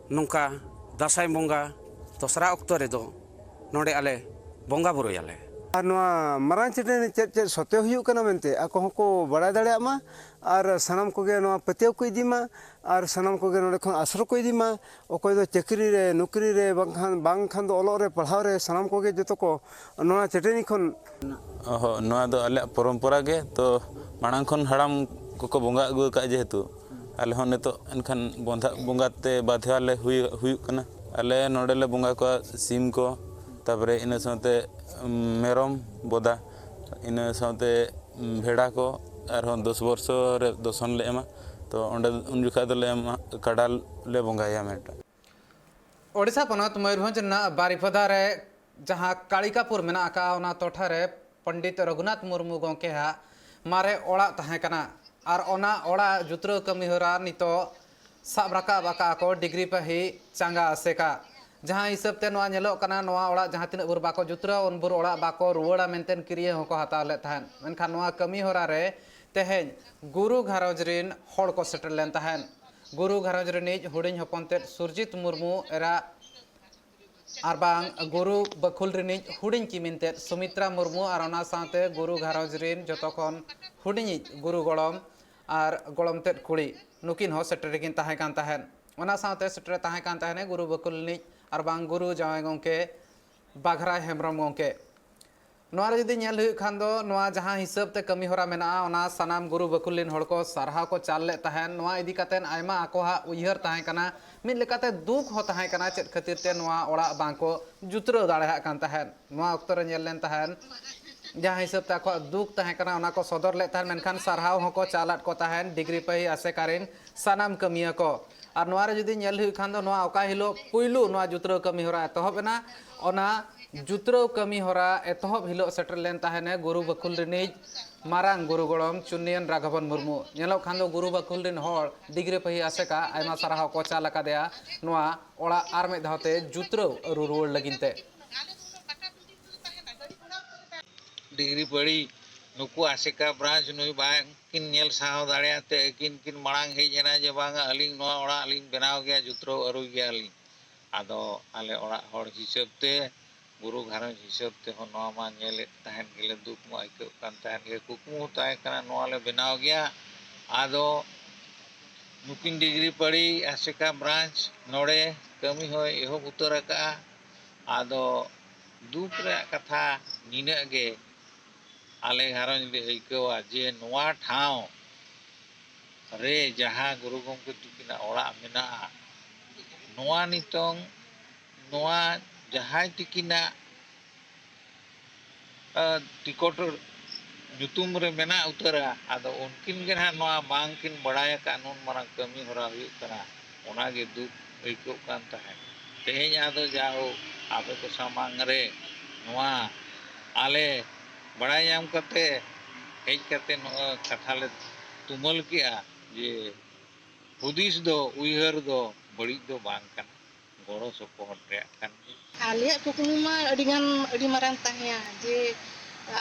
ᱱᱚᱝᱠᱟ ᱫᱟᱸᱥᱟᱭ ᱵᱚᱸᱜᱟ ᱫᱚᱥᱨᱟ ᱚᱠᱛᱚ ᱨᱮᱫᱚ ᱱᱚᱰᱮ ᱟᱞᱮ ᱵᱚᱸᱜᱟ ᱵᱩᱨᱩᱭᱟᱞᱮ᱾ ᱟᱨ ᱱᱚᱣᱟ ᱢᱟᱨᱟᱝ ᱪᱟᱹᱴᱟᱹᱱᱤ ᱪᱮᱫ ᱪᱮᱫ ᱥᱚᱛᱮ ᱦᱩᱭᱩᱜ ᱠᱟᱱᱟ ᱢᱮᱱᱛᱮ ᱟᱠᱚ ᱦᱚᱸᱠᱚ ᱵᱟᱲᱟᱭ ᱫᱟᱲᱮᱭᱟᱜ ᱢᱟ, ᱟᱨ ᱥᱟᱱᱟᱢ ᱠᱚᱜᱮ ᱱᱚᱣᱟ ᱯᱟᱹᱛᱭᱟᱹᱣ ᱠᱚ ᱤᱫᱤ ᱢᱟ, ᱟᱨ ᱥᱟᱱᱟᱢ ᱠᱚᱜᱮ ᱱᱚᱰᱮ ᱠᱷᱚᱱ ᱟᱥᱨᱚᱭ ᱠᱚ ᱤᱫᱤ ᱢᱟ᱾ ᱚᱠᱚᱭ ᱫᱚ ᱪᱟᱹᱠᱨᱤ ᱨᱮ, ᱱᱚᱠᱨᱤ ᱨᱮ, ᱵᱟᱝᱠᱷᱟᱱ, ᱵᱟᱝᱠᱷᱟᱱ ᱫᱚ ᱚᱞᱚᱜ ᱨᱮ, ᱯᱟᱲᱦᱟᱣ ᱨᱮ, ᱥᱟᱱᱟᱢ ᱠᱚᱜᱮ ᱡᱚᱛᱚ ᱠᱚ ᱱᱚᱣᱟ ᱪᱟᱹᱴᱟᱹᱱᱤ ᱠᱷᱚᱱ᱾ ᱚᱦᱚ, ᱱᱚᱣᱟ ᱫᱚ ᱟᱞᱮᱭᱟᱜ ᱯᱚᱨᱚᱢᱯᱚᱨᱟ ᱜᱮ᱾ ᱛᱚ, ᱢᱟᱲᱟᱝ ᱠᱷᱚᱱ ᱦᱟᱲᱟᱢ ᱠᱚᱠᱚ ᱵᱚᱸᱜᱟ ᱟᱹᱜᱩ ᱟᱠᱟᱫᱼᱟ, ᱡᱮᱦᱮᱛᱩ ᱟᱞᱮ ᱦᱚᱸ ᱱᱤᱛᱚᱜ ᱮᱱᱠᱷᱟᱱ ᱵᱚᱸᱫᱷᱟ ᱵᱚᱸᱜᱟ ᱛᱮ ᱵᱟᱫᱷᱟ ᱞᱮ ᱦᱩᱭ-, ᱦᱩᱭᱩᱜ ᱠᱟᱱᱟ᱾ ᱟᱞᱮ ᱱᱚᱰᱮ ᱞᱮ ᱵᱚᱸᱜᱟ ᱠᱚᱣᱟ ᱥᱤᱢ ᱠᱚ, ᱛᱟᱨᱯᱚᱨᱮ ᱤᱱᱟᱹ ᱥᱟᱶᱛᱮ, ᱩᱢ, ᱢᱮᱨᱚᱢ ᱵᱚᱫᱟ, ᱤᱱᱟᱹ ᱥᱟᱶᱛᱮ, ᱩᱢ, ᱵᱷᱮᱲᱟ ᱠᱚ, ᱟᱨᱦᱚᱸ ᱫᱚᱥ ᱵᱚᱨᱥᱚ ᱨᱮ ᱫᱚᱥᱚᱱ ᱞᱮ ᱮᱢᱟ᱾ ᱛᱚ, ᱚᱸᱰᱮ ᱩᱱ ᱡᱚᱠᱷᱟᱡ ᱫᱚᱞᱮ ᱮᱢᱟ, ᱠᱟᱰᱟ ᱞᱮ ᱵᱚᱸᱜᱟᱭᱟ ᱢᱤᱫᱴᱟᱝ᱾ ᱳᱰᱤᱥᱟ ᱯᱚᱱᱚᱛ ᱢᱚᱭᱩᱨᱵᱷᱚᱸᱡᱽ ᱨᱮᱱᱟᱜ ᱵᱟᱨᱤᱯᱟᱫᱟ ᱨᱮ ᱡᱟᱦᱟᱸ ᱠᱟᱲᱤᱠᱟᱯᱩᱨ ᱢᱮᱱᱟᱜ ᱟᱠᱟᱫᱼᱟ, ᱚᱱᱟ ᱴᱚᱴᱷᱟ ᱨᱮ ᱯᱚᱱᱰᱤᱛ ᱨᱚᱜᱷᱩᱱᱟᱛᱷ ᱢᱩᱨᱢᱩ ᱜᱚᱢᱠᱮᱭᱟᱜ ᱢᱟᱨᱮ ᱚᱲᱟᱜ ᱛᱟᱦᱮᱸ ᱠᱟᱱᱟ᱾ ᱟᱨ ᱚᱱᱟ ᱚᱲᱟᱜ ᱡᱩᱛᱨᱟᱹᱣ ᱠᱟᱹᱢᱤ ᱦᱚᱨᱟ ᱱᱤᱛᱚᱜ ᱥᱟᱵ ᱨᱟᱠᱟᱵ ᱟᱠᱟᱫ ᱠᱚ ᱰᱤᱜᱽᱨᱤ ᱯᱟᱹᱦᱤ ᱪᱟᱸᱜᱟ ᱟᱥᱮᱠᱟ᱾ ᱡᱟᱦᱟᱸ ᱦᱤᱥᱟᱹᱵ ᱛᱮ ᱱᱚᱣᱟ ᱧᱮᱞᱚᱜ ᱠᱟᱱᱟ, ᱱᱚᱣᱟ ᱚᱲᱟᱜ ᱡᱟᱦᱟᱸ ᱛᱤᱱᱟᱹᱜ ᱵᱷᱳᱨ ᱵᱟᱠᱚ ᱡᱩᱛᱨᱟᱹᱣᱟ, ᱩᱱ ᱵᱷᱳᱨ ᱚᱲᱟᱜ ᱵᱟᱠᱚ ᱨᱩᱣᱟᱹᱲᱟ ᱢᱮᱱᱛᱮ ᱠᱤᱨᱭᱟᱹ ᱦᱚᱸᱠᱚ ᱦᱟᱛᱟᱣ ᱞᱮᱫ ᱛᱟᱦᱮᱸᱫ᱾ ᱢᱮᱱᱠᱷᱟᱱ ᱱᱚᱣᱟ ᱠᱟᱹᱢᱤ ᱦᱚᱨᱟ ᱨᱮ ᱛᱮᱦᱮᱧ ᱜᱩᱨᱩ ᱜᱷᱟᱨᱚᱸᱡᱽ ᱨᱤᱱ ᱦᱚᱲ ᱠᱚ ᱥᱮᱴᱮᱨ ᱞᱮᱱ ᱛᱟᱦᱮᱸᱫ᱾ ᱜᱩᱨᱩ ᱜᱷᱟᱨᱚᱸᱡᱽ ᱨᱤᱱᱤᱡ ᱦᱩᱰᱤᱧ ᱦᱚᱯᱚᱱ ᱛᱮᱫ ᱥᱩᱨᱡᱤᱛ ᱢᱩᱨᱢᱩ, ᱮᱨᱟ ᱟᱨ ᱵᱟᱝ ᱜᱩᱨᱩ ᱵᱟᱹᱠᱷᱩᱞ ᱨᱤᱱᱤᱡ ᱦᱩᱰᱤᱧ ᱠᱤᱢᱤᱱ ᱛᱮᱫ ᱥᱩᱢᱤᱛᱨᱟ ᱢᱩᱨᱢᱩ ᱟᱨ ᱚᱱᱟ ᱥᱟᱶᱛᱮ ᱜᱩᱨᱩ ᱜᱷᱟᱨᱚᱸᱡᱽ ᱨᱤᱱ ᱡᱚᱛᱚ ᱠᱷᱚᱱ ᱦᱩᱰᱤᱧᱤᱡ ᱜᱩᱨᱩ ᱜᱚᱲᱚᱢ ᱟᱨ ᱜᱚᱲᱚᱢ ᱛᱮᱫ ᱠᱩᱲᱤ, ᱱᱩᱠᱤᱱ ᱦᱚᱸ ᱥᱮᱴᱮᱨ ᱨᱮᱠᱤᱱ ᱛᱟᱦᱮᱸ ᱠᱟᱱ ᱛᱟᱦᱮᱸᱫ᱾ ᱚᱱᱟ ᱥᱟᱶᱛᱮ ᱥᱮᱴᱮᱨ ᱛᱟᱦᱮᱸ ᱠᱟᱱ ᱛᱟᱦᱮᱸᱫ ᱜᱩᱨᱩ ᱵᱟᱹᱠᱷᱩᱞ ᱨᱤᱱᱤᱡ ᱟᱨ ᱵᱟᱝ ᱜᱩᱨᱩ ᱡᱟᱶᱟᱭ ᱜᱚᱢᱠᱮ ᱵᱟᱜᱷᱨᱟᱭ ᱦᱮᱢᱵᱨᱚᱢ ᱜᱚᱢᱠᱮ᱾ ᱱᱚᱣᱟ ᱨᱮ ᱡᱩᱫᱤ ᱧᱮᱞ ᱦᱩᱭᱩᱜ ᱠᱷᱟᱱ ᱫᱚ, ᱱᱚᱣᱟ ᱡᱟᱦᱟᱸ ᱦᱤᱥᱟᱹᱵ ᱛᱮ ᱠᱟᱹᱢᱤ ᱦᱚᱨᱟ ᱢᱮᱱᱟᱜᱼᱟ, ᱚᱱᱟ ᱥᱟᱱᱟᱢ ᱜᱩᱨᱩ ᱵᱟᱹᱠᱷᱩᱞ ᱨᱤᱱ ᱦᱚᱲ ᱠᱚ ᱥᱟᱨᱦᱟᱣ ᱠᱚ ᱪᱟᱞ ᱞᱮᱫ ᱛᱟᱦᱮᱸᱱ᱾ ᱱᱚᱣᱟ ᱤᱫᱤ ᱠᱟᱛᱮ ᱟᱭᱢᱟ ᱟᱠᱚᱣᱟᱜ ᱩᱭᱦᱟᱹᱨ ᱛᱟᱦᱮᱸ ᱠᱟᱱᱟ, ᱢᱤᱫ ᱞᱮᱠᱟᱛᱮ ᱫᱩᱠ ᱦᱚᱸ ᱛᱟᱦᱮᱸ ᱠᱟᱱᱟ, ᱪᱮᱫ ᱠᱷᱟᱹᱛᱤᱨ ᱛᱮ ᱱᱚᱣᱟ ᱚᱲᱟᱜ ᱵᱟᱝ ᱠᱚ ᱡᱩᱛᱨᱟᱹᱣ ᱫᱟᱲᱮᱭᱟᱜ ᱠᱟᱱ ᱛᱟᱦᱮᱸᱫ᱾ ᱱᱚᱣᱟ ᱚᱠᱛᱚ ᱨᱮ ᱧᱮᱞ ᱞᱮᱱ ᱛᱟᱦᱮᱸᱱ, ᱡᱟᱦᱟᱸ ᱦᱤᱥᱟᱹᱵ ᱛᱮ ᱟᱠᱚᱣᱟᱜ ᱫᱩᱠ ᱛᱟᱦᱮᱸ ᱠᱟᱱᱟ, ᱚᱱᱟ ᱠᱚ ᱥᱚᱫᱚᱨ ᱞᱮᱫ ᱛᱟᱦᱮᱸᱱ, ᱢᱮᱱᱠᱷᱟᱱ ᱥᱟᱨᱦᱟᱣ ᱦᱚᱸᱠᱚ ᱪᱟᱞᱟᱫ ᱠᱚ ᱛᱟᱦᱮᱸᱱ ᱰᱤᱜᱽᱨᱤ ᱯᱟᱹᱦᱤ ᱟᱥᱮᱠᱟ ᱨᱤᱱ ᱥᱟᱱᱟᱢ ᱠᱟᱹᱢᱤᱭᱟᱹ ᱠᱚ᱾ ᱟᱨ ᱱᱚᱣᱟ ᱨᱮ ᱡᱩᱫᱤ ᱧᱮᱞ ᱦᱩᱭᱩᱜ ᱠᱷᱟᱱ ᱫᱚ, ᱱᱚᱣᱟ ᱚᱠᱟ ᱦᱤᱞᱳᱜ ᱯᱩᱭᱞᱩ ᱱᱚᱣᱟ ᱡᱩᱛᱨᱟᱹᱣ ᱠᱟᱹᱢᱤ ᱦᱚᱨᱟ ᱮᱛᱚᱦᱚᱵ ᱮᱱᱟ, ᱚᱱᱟ ᱡᱩᱛᱨᱟᱹᱣ ᱠᱟᱹᱢᱤ ᱦᱚᱨᱟ ᱮᱛᱚᱦᱚᱵ ᱦᱤᱞᱳᱜ ᱥᱮᱴᱮᱨ ᱞᱮᱱ ᱛᱟᱦᱮᱱᱮ ᱜᱩᱨᱩ ᱵᱟᱹᱠᱷᱩᱞ ᱨᱤᱱᱤᱡ ᱢᱟᱨᱟᱝ ᱜᱩᱨᱩ ᱜᱚᱲᱚᱢ ᱪᱩᱱᱱᱤᱭᱟᱱ ᱨᱟᱜᱷᱚᱵᱚᱱ ᱢᱩᱨᱢᱩ᱾ ᱧᱮᱞᱚᱜ ᱠᱷᱟᱱ ᱫᱚ ᱜᱩᱨᱩ ᱵᱟᱹᱠᱷᱩᱞ ᱨᱤᱱ ᱦᱚᱲ ᱰᱤᱜᱽᱨᱤ ᱯᱟᱹᱦᱤ ᱟᱥᱮᱠᱟ ᱟᱭᱢᱟ ᱥᱟᱨᱦᱟᱣ ᱠᱚ ᱪᱟᱞ ᱟᱠᱟᱫᱮᱭᱟ ᱱᱚᱣᱟ ᱚᱲᱟᱜ ᱟᱨ ᱢᱤᱫ ᱫᱷᱟᱣ ᱛᱮ ᱡᱩᱛᱨᱟᱹᱣ ᱟᱹᱨᱩ ᱨᱩᱣᱟᱹᱲ ᱞᱟᱹᱜᱤᱫ ᱛᱮ᱾ ᱰᱤᱜᱽᱨᱤ ᱯᱟᱹᱲᱤ ᱱᱩᱠᱩ ᱟᱥᱮᱠᱟ ᱵᱨᱟᱧᱪ ᱱᱩᱭ ᱵᱟᱝ ᱠᱤᱱ ᱧᱮᱞ ᱥᱟᱦᱟᱣ ᱫᱟᱲᱮᱭᱟᱜ ᱛᱮ ᱟᱹᱠᱤᱱ ᱠᱤᱱ ᱢᱟᱲᱟᱝ ᱦᱮᱡ ᱮᱱᱟ ᱡᱮ, "ᱵᱟᱝᱟ, ᱟᱹᱞᱤᱧ ᱱᱚᱣᱟ ᱚᱲᱟᱜ ᱞᱤᱧ ᱵᱮᱱᱟᱣ ᱜᱮᱭᱟ, ᱡᱩᱛᱨᱟᱹᱣ ᱟᱹᱨᱩᱭ ᱜᱮᱭᱟᱞᱤᱧ᱾" ᱟᱫᱚ ᱟᱞᱮ ᱚᱲᱟᱜ ᱦᱚᱲ ᱦᱤᱥᱟᱹᱵ ᱛᱮ, ᱜᱩᱨᱩ ᱜᱷᱟᱨᱚᱸᱡᱽ ᱦᱤᱥᱟᱹᱵ ᱛᱮᱦᱚᱸ ᱱᱚᱣᱟ ᱢᱟ ᱧᱮᱞᱮᱫ ᱛᱟᱦᱮᱱ ᱜᱮᱞᱮ, ᱫᱩᱠ ᱢᱟ ᱟᱹᱭᱠᱟᱹᱜ ᱠᱟᱱ ᱛᱟᱦᱮᱱ ᱜᱮ, ᱠᱩᱠᱢᱩ ᱛᱟᱦᱮᱸ ᱠᱟᱱᱟ ᱱᱚᱣᱟ ᱞᱮ ᱵᱮᱱᱟᱣ ᱜᱮᱭᱟ᱾ ᱟᱫᱚ ᱱᱩᱠᱤᱱ ᱰᱤᱜᱽᱨᱤ ᱯᱟᱹᱲᱤ ᱟᱥᱮᱠᱟ ᱵᱨᱟᱧᱪ ᱱᱚᱰᱮ ᱠᱟᱹᱢᱤ ᱦᱚᱸᱭ ᱮᱦᱚᱵ ᱩᱛᱟᱹᱨ ᱟᱠᱟᱫᱼᱟ᱾ ᱟᱫᱚ ᱫᱩᱠ ᱨᱮᱭᱟᱜ ᱠᱟᱛᱷᱟ ᱱᱤᱱᱟᱹᱜ ᱜᱮ, ᱟᱞᱮ ᱜᱷᱟᱨᱚᱸᱡᱽ ᱞᱮ ᱟᱹᱭᱠᱟᱹᱣᱟ ᱡᱮ ᱱᱚᱣᱟ ᱴᱷᱟᱶ ᱨᱮ ᱡᱟᱦᱟᱸ ᱜᱩᱨᱩ ᱜᱚᱢᱠᱮ ᱛᱤᱠᱤᱱᱟᱜ ᱚᱲᱟᱜ ᱢᱮᱱᱟᱜᱼᱟ, ᱱᱚᱣᱟ ᱱᱤᱛᱚᱝ ᱱᱚᱣᱟ ᱡᱟᱦᱟᱸᱭ ᱛᱤᱠᱤᱱᱟᱜ ᱴᱤᱠᱚᱴ ᱧᱩᱛᱩᱢ ᱨᱮ ᱢᱮᱱᱟᱜ ᱩᱛᱟᱹᱨᱟ, ᱟᱫᱚ ᱩᱱᱠᱤᱱ ᱜᱮ ᱱᱟᱦᱟᱜ ᱱᱚᱣᱟ ᱵᱟᱝᱠᱤᱱ ᱵᱟᱲᱟᱭ ᱟᱠᱟᱫ ᱱᱩᱱ ᱢᱟᱨᱟᱝ ᱠᱟᱹᱢᱤ ᱦᱚᱨᱟ ᱦᱩᱭᱩᱜ ᱠᱟᱱᱟ, ᱚᱱᱟᱜᱮ ᱫᱩᱠ ᱟᱹᱭᱠᱟᱹᱜ ᱠᱟᱱ ᱛᱟᱦᱮᱸᱫ᱾ ᱛᱮᱦᱮᱧ ᱟᱫᱚ ᱡᱟᱭᱦᱳᱠ ᱟᱯᱮ ᱠᱚ ᱥᱟᱢᱟᱝ ᱨᱮ ᱱᱚᱣᱟ ᱟᱞᱮ ᱵᱟᱲᱟᱭ ᱧᱟᱢ ᱠᱟᱛᱮ ᱦᱮᱡ ᱠᱟᱛᱮ ᱱᱚᱜᱼᱚᱭ ᱠᱟᱛᱷᱟ ᱞᱮ ᱛᱩᱢᱟᱹᱞ ᱠᱮᱜᱼᱟ ᱡᱮ ᱦᱩᱫᱤᱥ ᱫᱚ, ᱩᱭᱦᱟᱹᱨ ᱫᱚ ᱵᱟᱹᱲᱤᱡ ᱫᱚ ᱵᱟᱝ ᱠᱟᱱᱟ, ᱜᱚᱲᱚ ᱥᱚᱯᱚᱦᱚᱫ ᱨᱮᱭᱟᱜ ᱠᱟᱱ ᱜᱮᱭᱟ᱾ ᱟᱞᱮᱭᱟᱜ ᱠᱩᱠᱢᱩ ᱢᱟ ᱟᱹᱰᱤ ᱜᱟᱱ, ᱟᱹᱰᱤ ᱢᱟᱨᱟᱝ ᱛᱟᱦᱮᱸᱭᱟ ᱡᱮ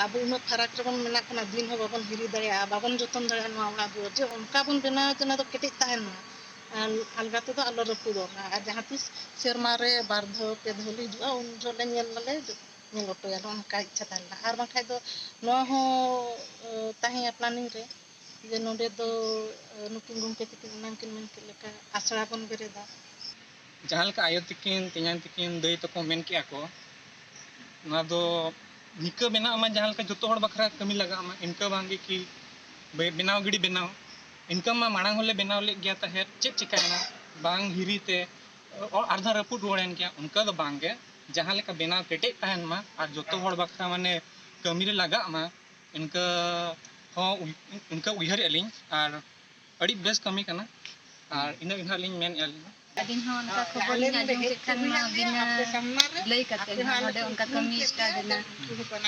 ᱟᱵᱚ ᱩᱱᱟᱹᱜ ᱯᱷᱟᱨᱟᱠ ᱨᱮᱵᱚᱱ ᱢᱮᱱᱟᱜ ᱵᱚᱱᱟ, ᱫᱤᱱ ᱦᱚᱸ ᱵᱟᱵᱚᱱ ᱦᱤᱨᱤ ᱫᱟᱲᱮᱭᱟᱜᱼᱟ, ᱵᱟᱵᱚᱱ ᱡᱚᱛᱚᱱ ᱫᱟᱲᱮᱭᱟᱜᱼᱟ ᱱᱚᱣᱟ ᱚᱲᱟᱜ ᱫᱩᱣᱟᱹᱨ, ᱡᱮ ᱚᱱᱠᱟ ᱵᱚᱱ ᱵᱮᱱᱟᱣᱟ ᱡᱮ ᱚᱱᱟ ᱫᱚ ᱠᱮᱴᱮᱡ ᱛᱟᱦᱮᱱ ᱢᱟ, ᱟᱨ ᱟᱞᱜᱟ ᱛᱮᱫᱚ ᱟᱞᱚ ᱨᱟᱹᱯᱩᱫᱚᱜ ᱢᱟ᱾ ᱟᱨ ᱡᱟᱦᱟᱸ ᱛᱤᱥ ᱥᱮᱨᱢᱟ ᱨᱮ ᱵᱟᱨ ᱫᱷᱟᱣ, ᱯᱮ ᱫᱷᱟᱣ ᱞᱮ ᱦᱤᱡᱩᱜᱼᱟ, ᱩᱱ ᱡᱚᱦᱚᱜ ᱞᱮ ᱧᱮᱞ ᱢᱟᱞᱮ, ᱧᱮᱞ ᱦᱚᱴᱚᱭᱟ, ᱱᱚᱜᱼᱚ ᱱᱚᱝᱠᱟ ᱤᱪᱪᱷᱟ ᱛᱟᱦᱮᱸ ᱞᱮᱱᱟ᱾ ᱟᱨ ᱵᱟᱝᱠᱷᱟᱡ ᱫᱚ ᱱᱚᱣᱟ ᱦᱚᱸ, ᱮ, ᱛᱟᱦᱮᱸᱭᱟ ᱯᱞᱟᱱᱤᱝ ᱨᱮ, ᱡᱮ ᱱᱚᱰᱮ ᱫᱚ, ᱮ, ᱱᱩᱠᱤᱱ ᱜᱚᱢᱠᱮ ᱛᱟᱹᱠᱤᱱ ᱮᱱᱟᱝ ᱠᱤᱱ ᱢᱮᱱ ᱠᱮᱫ ᱞᱮᱠᱟ ᱟᱥᱲᱟ ᱵᱚᱱ ᱵᱮᱨᱮᱫᱟ᱾ ᱡᱟᱦᱟᱸ ᱞᱮᱠᱟ ᱟᱭᱳ ᱛᱟᱹᱠᱤᱱ, ᱛᱮᱧᱟᱝ ᱛᱟᱹᱠᱤᱱ, ᱫᱟᱹᱭ ᱛᱟᱠᱚ ᱢᱮᱱ ᱠᱮᱜᱼᱟ ᱠᱚ, ᱱᱚᱣᱟ ᱫᱚ ᱱᱤᱠᱟᱹ ᱵᱮᱱᱟᱜ ᱢᱟ ᱡᱟᱦᱟᱸ ᱞᱮᱠᱟ ᱡᱚᱛᱚ ᱦᱚᱲ ᱵᱟᱠᱷᱨᱟ ᱠᱟᱹᱢᱤ ᱞᱟᱜᱟᱜ ᱢᱟ, ᱤᱱᱠᱟᱹ ᱵᱟᱝ ᱜᱮ ᱠᱤ ᱵᱮ-, ᱵᱮᱱᱟᱣ ᱜᱤᱰᱤ ᱵᱮᱱᱟᱣ᱾ ᱤᱱᱠᱟᱹ ᱢᱟ ᱢᱟᱲᱟᱝ ᱦᱚᱸᱞᱮ ᱵᱮᱱᱟᱣ ᱞᱮᱫ ᱜᱮᱭᱟ ᱛᱟᱦᱮᱸᱫ, ᱪᱮᱫ ᱪᱤᱠᱟᱭᱮᱱᱟ? ᱵᱟᱝ ᱦᱤᱨᱤ ᱛᱮ ᱚ-, ᱟᱨᱫᱷᱟ ᱨᱟᱹᱯᱩᱫ ᱨᱩᱣᱟᱹᱲᱮᱱ ᱜᱮᱭᱟ, ᱚᱱᱠᱟ ᱫᱚ ᱵᱟᱝ ᱜᱮ᱾ ᱡᱟᱦᱟᱸ ᱞᱮᱠᱟ ᱵᱮᱱᱟᱣ ᱠᱮᱴᱮᱡ ᱛᱟᱦᱮᱱ ᱢᱟ ᱟᱨ ᱡᱚᱛᱚ ᱦᱚᱲ ᱵᱟᱠᱷᱨᱟ ᱢᱟᱱᱮ ᱠᱟᱹᱢᱤ ᱨᱮ ᱞᱟᱜᱟᱜ ᱢᱟ, ᱤᱱᱠᱟᱹ ᱦᱚᱸ ᱩᱭ-, ᱤᱱᱠᱟᱹ ᱩᱭᱦᱟᱹᱨᱮᱫᱼᱟ ᱞᱤᱧ᱾ ᱟᱨ ᱟᱹᱰᱤ ᱵᱮᱥ ᱠᱟᱹᱢᱤ ᱠᱟᱱᱟ᱾ ᱟᱨ ᱤᱱᱟᱹ ᱜᱮ ᱦᱟᱸᱜ ᱞᱤᱧ ᱢᱮᱱᱮᱫᱼᱟ ᱟᱹᱞᱤᱧ ᱫᱚ᱾ ᱟᱹᱞᱤᱧ ᱦᱚᱸ ᱚᱱᱠᱟ ᱠᱷᱚᱵᱚᱨ ᱞᱤᱧ ᱟᱸᱡᱚᱢ ᱠᱮᱫ ᱠᱷᱟᱱ ᱢᱟ ᱵᱤᱱᱟᱹ ᱞᱟᱹᱭ ᱠᱟᱛᱮ ᱦᱚᱸ ᱱᱚᱰᱮ ᱚᱱᱠᱟ ᱠᱟᱹᱢᱤ start ᱮᱱᱟ᱾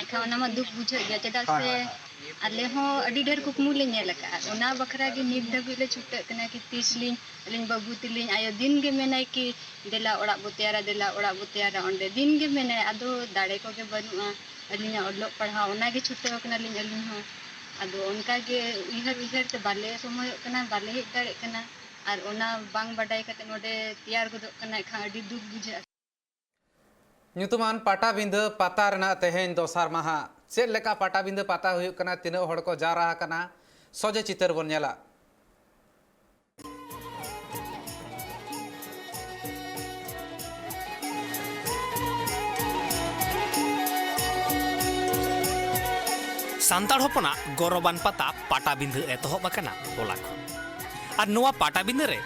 ᱮᱱᱠᱷᱟᱱ ᱚᱱᱟ ᱢᱟ ᱫᱩᱠ ᱵᱩᱡᱷᱟᱹᱜ ᱜᱮᱭᱟ, ᱪᱮᱫᱟᱜ ᱦᱳᱭ, ᱥᱮ ᱦᱳᱭ᱾ ᱟᱞᱮ ᱦᱚᱸ ᱟᱹᱰᱤ ᱰᱷᱮᱨ ᱠᱩᱠᱢᱩ ᱞᱮ ᱧᱮᱞ ᱟᱠᱟᱫᱼᱟ᱾ ᱚᱱᱟ ᱵᱟᱠᱷᱨᱟ ᱜᱮ ᱱᱤᱛ ᱫᱷᱟᱹᱵᱤᱡ ᱞᱮ ᱪᱷᱩᱴᱟᱹᱜ ᱠᱟᱱᱟ ᱠᱤ ᱛᱤᱥ ᱞᱤᱧ, ᱟᱹᱞᱤᱧ ᱵᱟᱹᱵᱩ ᱛᱟᱹᱞᱤᱧ ᱟᱭᱳ ᱫᱤᱱ ᱜᱮ ᱢᱮᱱᱟᱭ ᱠᱤ ᱫᱮᱞᱟ ᱚᱲᱟᱜ ᱵᱚ ᱛᱮᱭᱟᱨᱟ, ᱫᱮᱞᱟ ᱚᱲᱟᱜ ᱵᱚ ᱛᱮᱭᱟᱨᱟ᱾ ᱚᱸᱰᱮ ᱫᱤᱱ ᱜᱮ ᱢᱮᱱᱟᱭ, ᱟᱫᱚ ᱫᱟᱲᱮ ᱠᱚᱜᱮ ᱵᱟᱹᱱᱩᱜᱼᱟ᱾ ᱟᱹᱞᱤᱧᱟᱜ ᱚᱞᱚᱜ ᱯᱟᱲᱦᱟᱣ, ᱚᱱᱟ ᱜᱮ ᱪᱷᱩᱴᱟᱹᱣ ᱠᱟᱱᱟᱞᱤᱧ ᱟᱹᱞᱤᱧ ᱦᱚᱸ᱾ ᱟᱫᱚ ᱚᱱᱠᱟ ᱜᱮ ᱩᱭᱦᱟᱹᱨ ᱩᱭᱦᱟᱹᱨ ᱛᱮ ᱵᱟᱞᱮ ᱥᱚᱢᱚᱭᱚᱜ ᱠᱟᱱᱟ, ᱵᱟᱞᱮ ᱦᱮᱡ ᱫᱟᱲᱮᱜ ᱠᱟᱱᱟ᱾ ᱟᱨ ᱚᱱᱟ ᱵᱟᱝ ᱵᱟᱰᱟᱭ ᱠᱟᱛᱮ ᱱᱚᱰᱮ ᱛᱮᱭᱟᱨ ᱜᱚᱫᱚᱜ ᱠᱟᱱᱟ, ᱮᱱᱠᱷᱟᱱ ᱟᱹᱰᱤ ᱫᱩᱠ ᱵᱩᱡᱷᱟᱹᱜᱼᱟ᱾ ᱧᱩᱛᱩᱢᱟᱱ ᱯᱟᱴᱟᱵᱤᱸᱫᱷᱟᱹ ᱯᱟᱛᱟ ᱨᱮᱱᱟᱜ ᱛᱮᱦᱮᱧ ᱫᱚᱥᱟᱨ ᱢᱟᱦᱟ᱾ ᱪᱮᱫ ᱞᱮᱠᱟ ᱯᱟᱴᱟᱵᱤᱸᱫᱷᱟᱹ ᱯᱟᱛᱟ ᱦᱩᱭᱩᱜ ᱠᱟᱱᱟ, ᱛᱤᱱᱟᱹᱜ ᱦᱚᱲ ᱠᱚ ᱡᱟᱣᱨᱟ ᱟᱠᱟᱱᱟ, ᱥᱚᱡᱷᱮ ᱪᱤᱛᱟᱹᱨ ᱵᱚᱱ ᱧᱮᱞᱟ᱾ ᱥᱟᱱᱛᱟᱲ ᱦᱚᱯᱚᱱᱟᱜ ᱜᱚᱨᱚᱵᱟᱱ ᱯᱟᱛᱟ ᱯᱟᱴᱟᱵᱤᱸᱫᱷᱟᱹ ᱮᱛᱚᱦᱚᱵ ᱟᱠᱟᱱᱟ ᱦᱚᱞᱟ ᱠᱷᱚᱱ᱾ ᱟᱨ ᱱᱚᱣᱟ ᱯᱟᱴᱟᱵᱤᱸᱫᱷᱟᱹ ᱨᱮ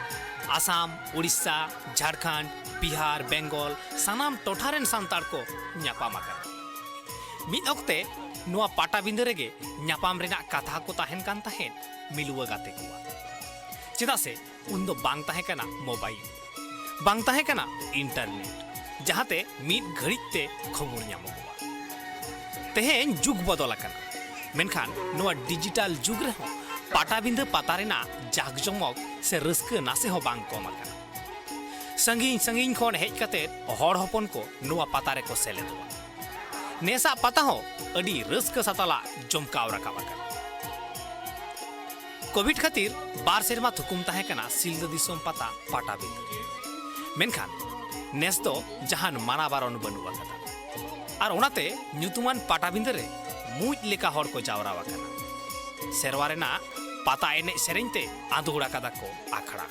ᱟᱥᱟᱢ, ᱳᱰᱤᱥᱟ, ᱡᱷᱟᱲᱠᱷᱚᱸᱰ, ᱵᱤᱦᱟᱨ, ᱵᱮᱝᱜᱚᱞ ᱥᱟᱱᱟᱢ ᱴᱚᱴᱷᱟ ᱨᱮᱱ ᱥᱟᱱᱛᱟᱲ ᱠᱚ ᱧᱟᱯᱟᱢ ᱟᱠᱟᱱᱟ᱾ ᱢᱤᱫ ᱚᱠᱛᱮ ᱱᱚᱣᱟ ᱯᱟᱴᱟᱵᱤᱸᱫᱷᱟᱹ ᱨᱮᱜᱮ ᱧᱟᱯᱟᱢ ᱨᱮᱱᱟᱜ ᱠᱟᱛᱷᱟ ᱠᱚ ᱛᱟᱦᱮᱱ ᱠᱟᱱ ᱛᱟᱦᱮᱸᱫ ᱢᱤᱞᱣᱟᱹ ᱜᱟᱛᱮ ᱠᱚᱣᱟᱜ᱾ ᱪᱮᱫᱟᱜ ᱥᱮ ᱩᱱᱫᱚ ᱵᱟᱝ ᱛᱟᱦᱮᱸ ᱠᱟᱱᱟ ᱢᱳᱵᱟᱭᱤᱞ, ᱵᱟᱝ ᱛᱟᱦᱮᱸ ᱠᱟᱱᱟ ᱤᱱᱴᱟᱨᱱᱮᱴ, ᱡᱟᱦᱟᱸᱛᱮ ᱢᱤᱫ ᱜᱷᱟᱹᱲᱤᱡ ᱛᱮ ᱠᱷᱚᱵᱚᱨ ᱧᱟᱢᱚᱜᱚᱜᱼᱟ᱾ ᱛᱮᱦᱮᱧ ᱡᱩᱜᱽ ᱵᱚᱫᱚᱞ ᱟᱠᱟᱱᱟ, ᱢᱮᱱᱠᱷᱟᱱ ᱱᱚᱣᱟ ᱰᱤᱡᱤᱴᱟᱞ ᱡᱩᱜᱽ ᱨᱮᱦᱚᱸ ᱯᱟᱴᱟᱵᱤᱸᱫᱟᱹ ᱯᱟᱛᱟ ᱨᱮᱱᱟᱜ ᱡᱟᱠᱡᱚᱢᱚᱠ ᱥᱮ ᱨᱟᱹᱥᱠᱟᱹ ᱱᱟᱥᱮ ᱦᱚᱸ ᱵᱟᱝ ᱠᱚᱢ ᱟᱠᱟᱱᱟ᱾ ᱥᱟᱺᱜᱤᱧ ᱥᱟᱺᱜᱤᱧ ᱠᱷᱚᱱ ᱦᱮᱡ ᱠᱟᱛᱮ ᱦᱚᱲ ᱦᱚᱯᱚᱱ ᱠᱚ ᱱᱚᱣᱟ ᱯᱟᱛᱟ ᱨᱮᱠᱚ ᱥᱮᱞᱮᱫᱚᱜᱼᱟ᱾ ᱱᱮᱥᱟᱜ ᱯᱟᱛᱟ ᱦᱚᱸ ᱟᱹᱰᱤ ᱨᱟᱹᱥᱠᱟᱹ ᱥᱟᱛᱟᱞᱟᱜ ᱡᱚᱢᱠᱟᱣ ᱨᱟᱠᱟᱵ ᱟᱠᱟᱱᱟ᱾ ᱠᱳᱵᱷᱤᱰ ᱠᱷᱟᱹᱛᱤᱨ ᱵᱟᱨ ᱥᱮᱨᱢᱟ ᱛᱷᱩᱠᱩᱢ ᱛᱟᱦᱮᱸ ᱠᱟᱱᱟ ᱥᱤᱞᱫᱟᱹ ᱫᱤᱥᱚᱢ ᱯᱟᱛᱟ ᱯᱟᱴᱟᱵᱤᱸᱫᱟᱹ᱾ ᱢᱮᱱᱠᱷᱟᱱ ᱱᱮᱥ ᱫᱚ ᱡᱟᱦᱟᱱ ᱢᱟᱱᱟ ᱵᱟᱨᱚᱱ ᱵᱟᱹᱱᱩᱜ ᱟᱠᱟᱫᱟ᱾ ᱟᱨ ᱚᱱᱟᱛᱮ ᱧᱩᱛᱩᱢᱟᱱ ᱯᱟᱴᱟᱵᱤᱸᱫᱟᱹ ᱨᱮ ᱢᱩᱸᱡ ᱞᱮᱠᱟ ᱦᱚᱲ ᱠᱚ ᱡᱟᱣᱨᱟ ᱟᱠᱟᱱᱟ᱾ ᱥᱮᱨᱣᱟ ᱨᱮᱱᱟᱜ ᱯᱟᱛᱟ ᱮᱱᱮᱡ ᱥᱮᱨᱮᱧ ᱛᱮ ᱟᱸᱫᱳᱲ ᱟᱠᱟᱫᱟ ᱠᱚ ᱟᱠᱷᱲᱟ᱾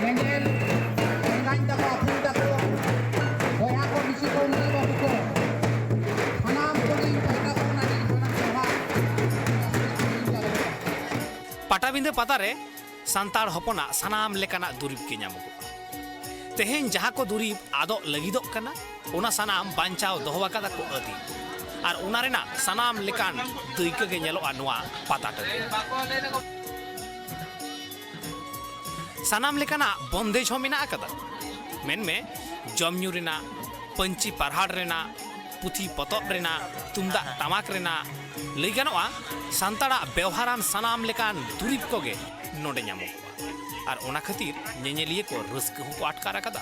ᱧᱮᱧᱮᱞ ᱮᱸᱜᱟᱧ ᱛᱟᱠᱚ, ᱟᱹᱯᱩᱧ ᱛᱟᱠᱚ, ᱵᱚᱭᱦᱟ ᱠᱚ, ᱢᱤᱥᱤ ᱠᱚ, ᱢᱟᱹᱭ ᱵᱟᱹᱵᱩ ᱠᱚ, ᱥᱟᱱᱟᱢ ᱠᱚᱜᱮ ᱤᱧ ᱯᱟᱦᱴᱟ ᱠᱷᱚᱱ ᱟᱹᱰᱤ ᱢᱟᱨᱟᱝ ᱡᱚᱦᱟᱨ᱾ ᱯᱟᱴᱟᱵᱤᱸᱫᱟᱹ ᱯᱟᱛᱟ ᱨᱮ ᱥᱟᱱᱛᱟᱲ ᱦᱚᱯᱚᱱᱟᱜ ᱥᱟᱱᱟᱢ ᱞᱮᱠᱟᱱᱟᱜ ᱫᱩᱨᱤᱵᱽ ᱜᱮ ᱧᱟᱢᱚᱜᱚᱜᱼᱟ᱾ ᱛᱮᱦᱮᱧ ᱡᱟᱦᱟᱸ ᱠᱚ ᱫᱩᱨᱤᱵᱽ ᱟᱫᱚᱜ ᱞᱟᱹᱜᱤᱫᱚᱜ ᱠᱟᱱᱟ, ᱚᱱᱟ ᱥᱟᱱᱟᱢ ᱵᱟᱧᱪᱟᱣ ᱫᱚᱦᱚ ᱟᱠᱟᱫᱟ ᱠᱚ ᱟᱹᱫᱤᱢ᱾ ᱟᱨ ᱚᱱᱟ ᱨᱮᱱᱟᱜ ᱥᱟᱱᱟᱢ ᱞᱮᱠᱟᱱ ᱫᱟᱹᱭᱠᱟᱹ ᱜᱮ ᱧᱮᱞᱚᱜᱼᱟ ᱱᱚᱣᱟ ᱯᱟᱛᱟ ᱴᱟᱺᱰᱤ ᱨᱮ᱾ ᱥᱟᱱᱟᱢ ᱞᱮᱠᱟᱱᱟᱜ ᱵᱚᱱᱫᱮᱡᱽ ᱦᱚᱸ ᱢᱮᱱᱟᱜ ᱟᱠᱟᱫᱟ᱾ ᱢᱮᱱᱢᱮ, ᱡᱚᱢ ᱧᱩ ᱨᱮᱱᱟᱜ, ᱯᱟᱹᱧᱪᱤ ᱯᱟᱨᱦᱟᱲ ᱨᱮᱱᱟᱜ, ᱯᱩᱛᱷᱤ ᱯᱚᱛᱚᱵ ᱨᱮᱱᱟᱜ, ᱛᱩᱢᱫᱟᱜ ᱴᱟᱢᱟᱠ ᱨᱮᱱᱟᱜ, ᱞᱟᱹᱭ ᱜᱟᱱᱚᱜᱼᱟ, ᱥᱟᱱᱛᱟᱲᱟᱜ ᱵᱮᱣᱦᱟᱨᱟᱱ ᱥᱟᱱᱟᱢ ᱞᱮᱠᱟᱱ ᱫᱩᱨᱤᱵᱽ ᱠᱚᱜᱮ ᱱᱚᱰᱮ ᱧᱟᱢᱚᱜᱚᱜᱼᱟ᱾ ᱟᱨ ᱚᱱᱟ ᱠᱷᱟᱹᱛᱤᱨ ᱧᱮᱧᱮᱞᱤᱭᱟᱹ ᱠᱚ ᱨᱟᱹᱥᱠᱟᱹ ᱦᱚᱸᱠᱚ ᱟᱴᱠᱟᱨ ᱟᱠᱟᱫᱟ᱾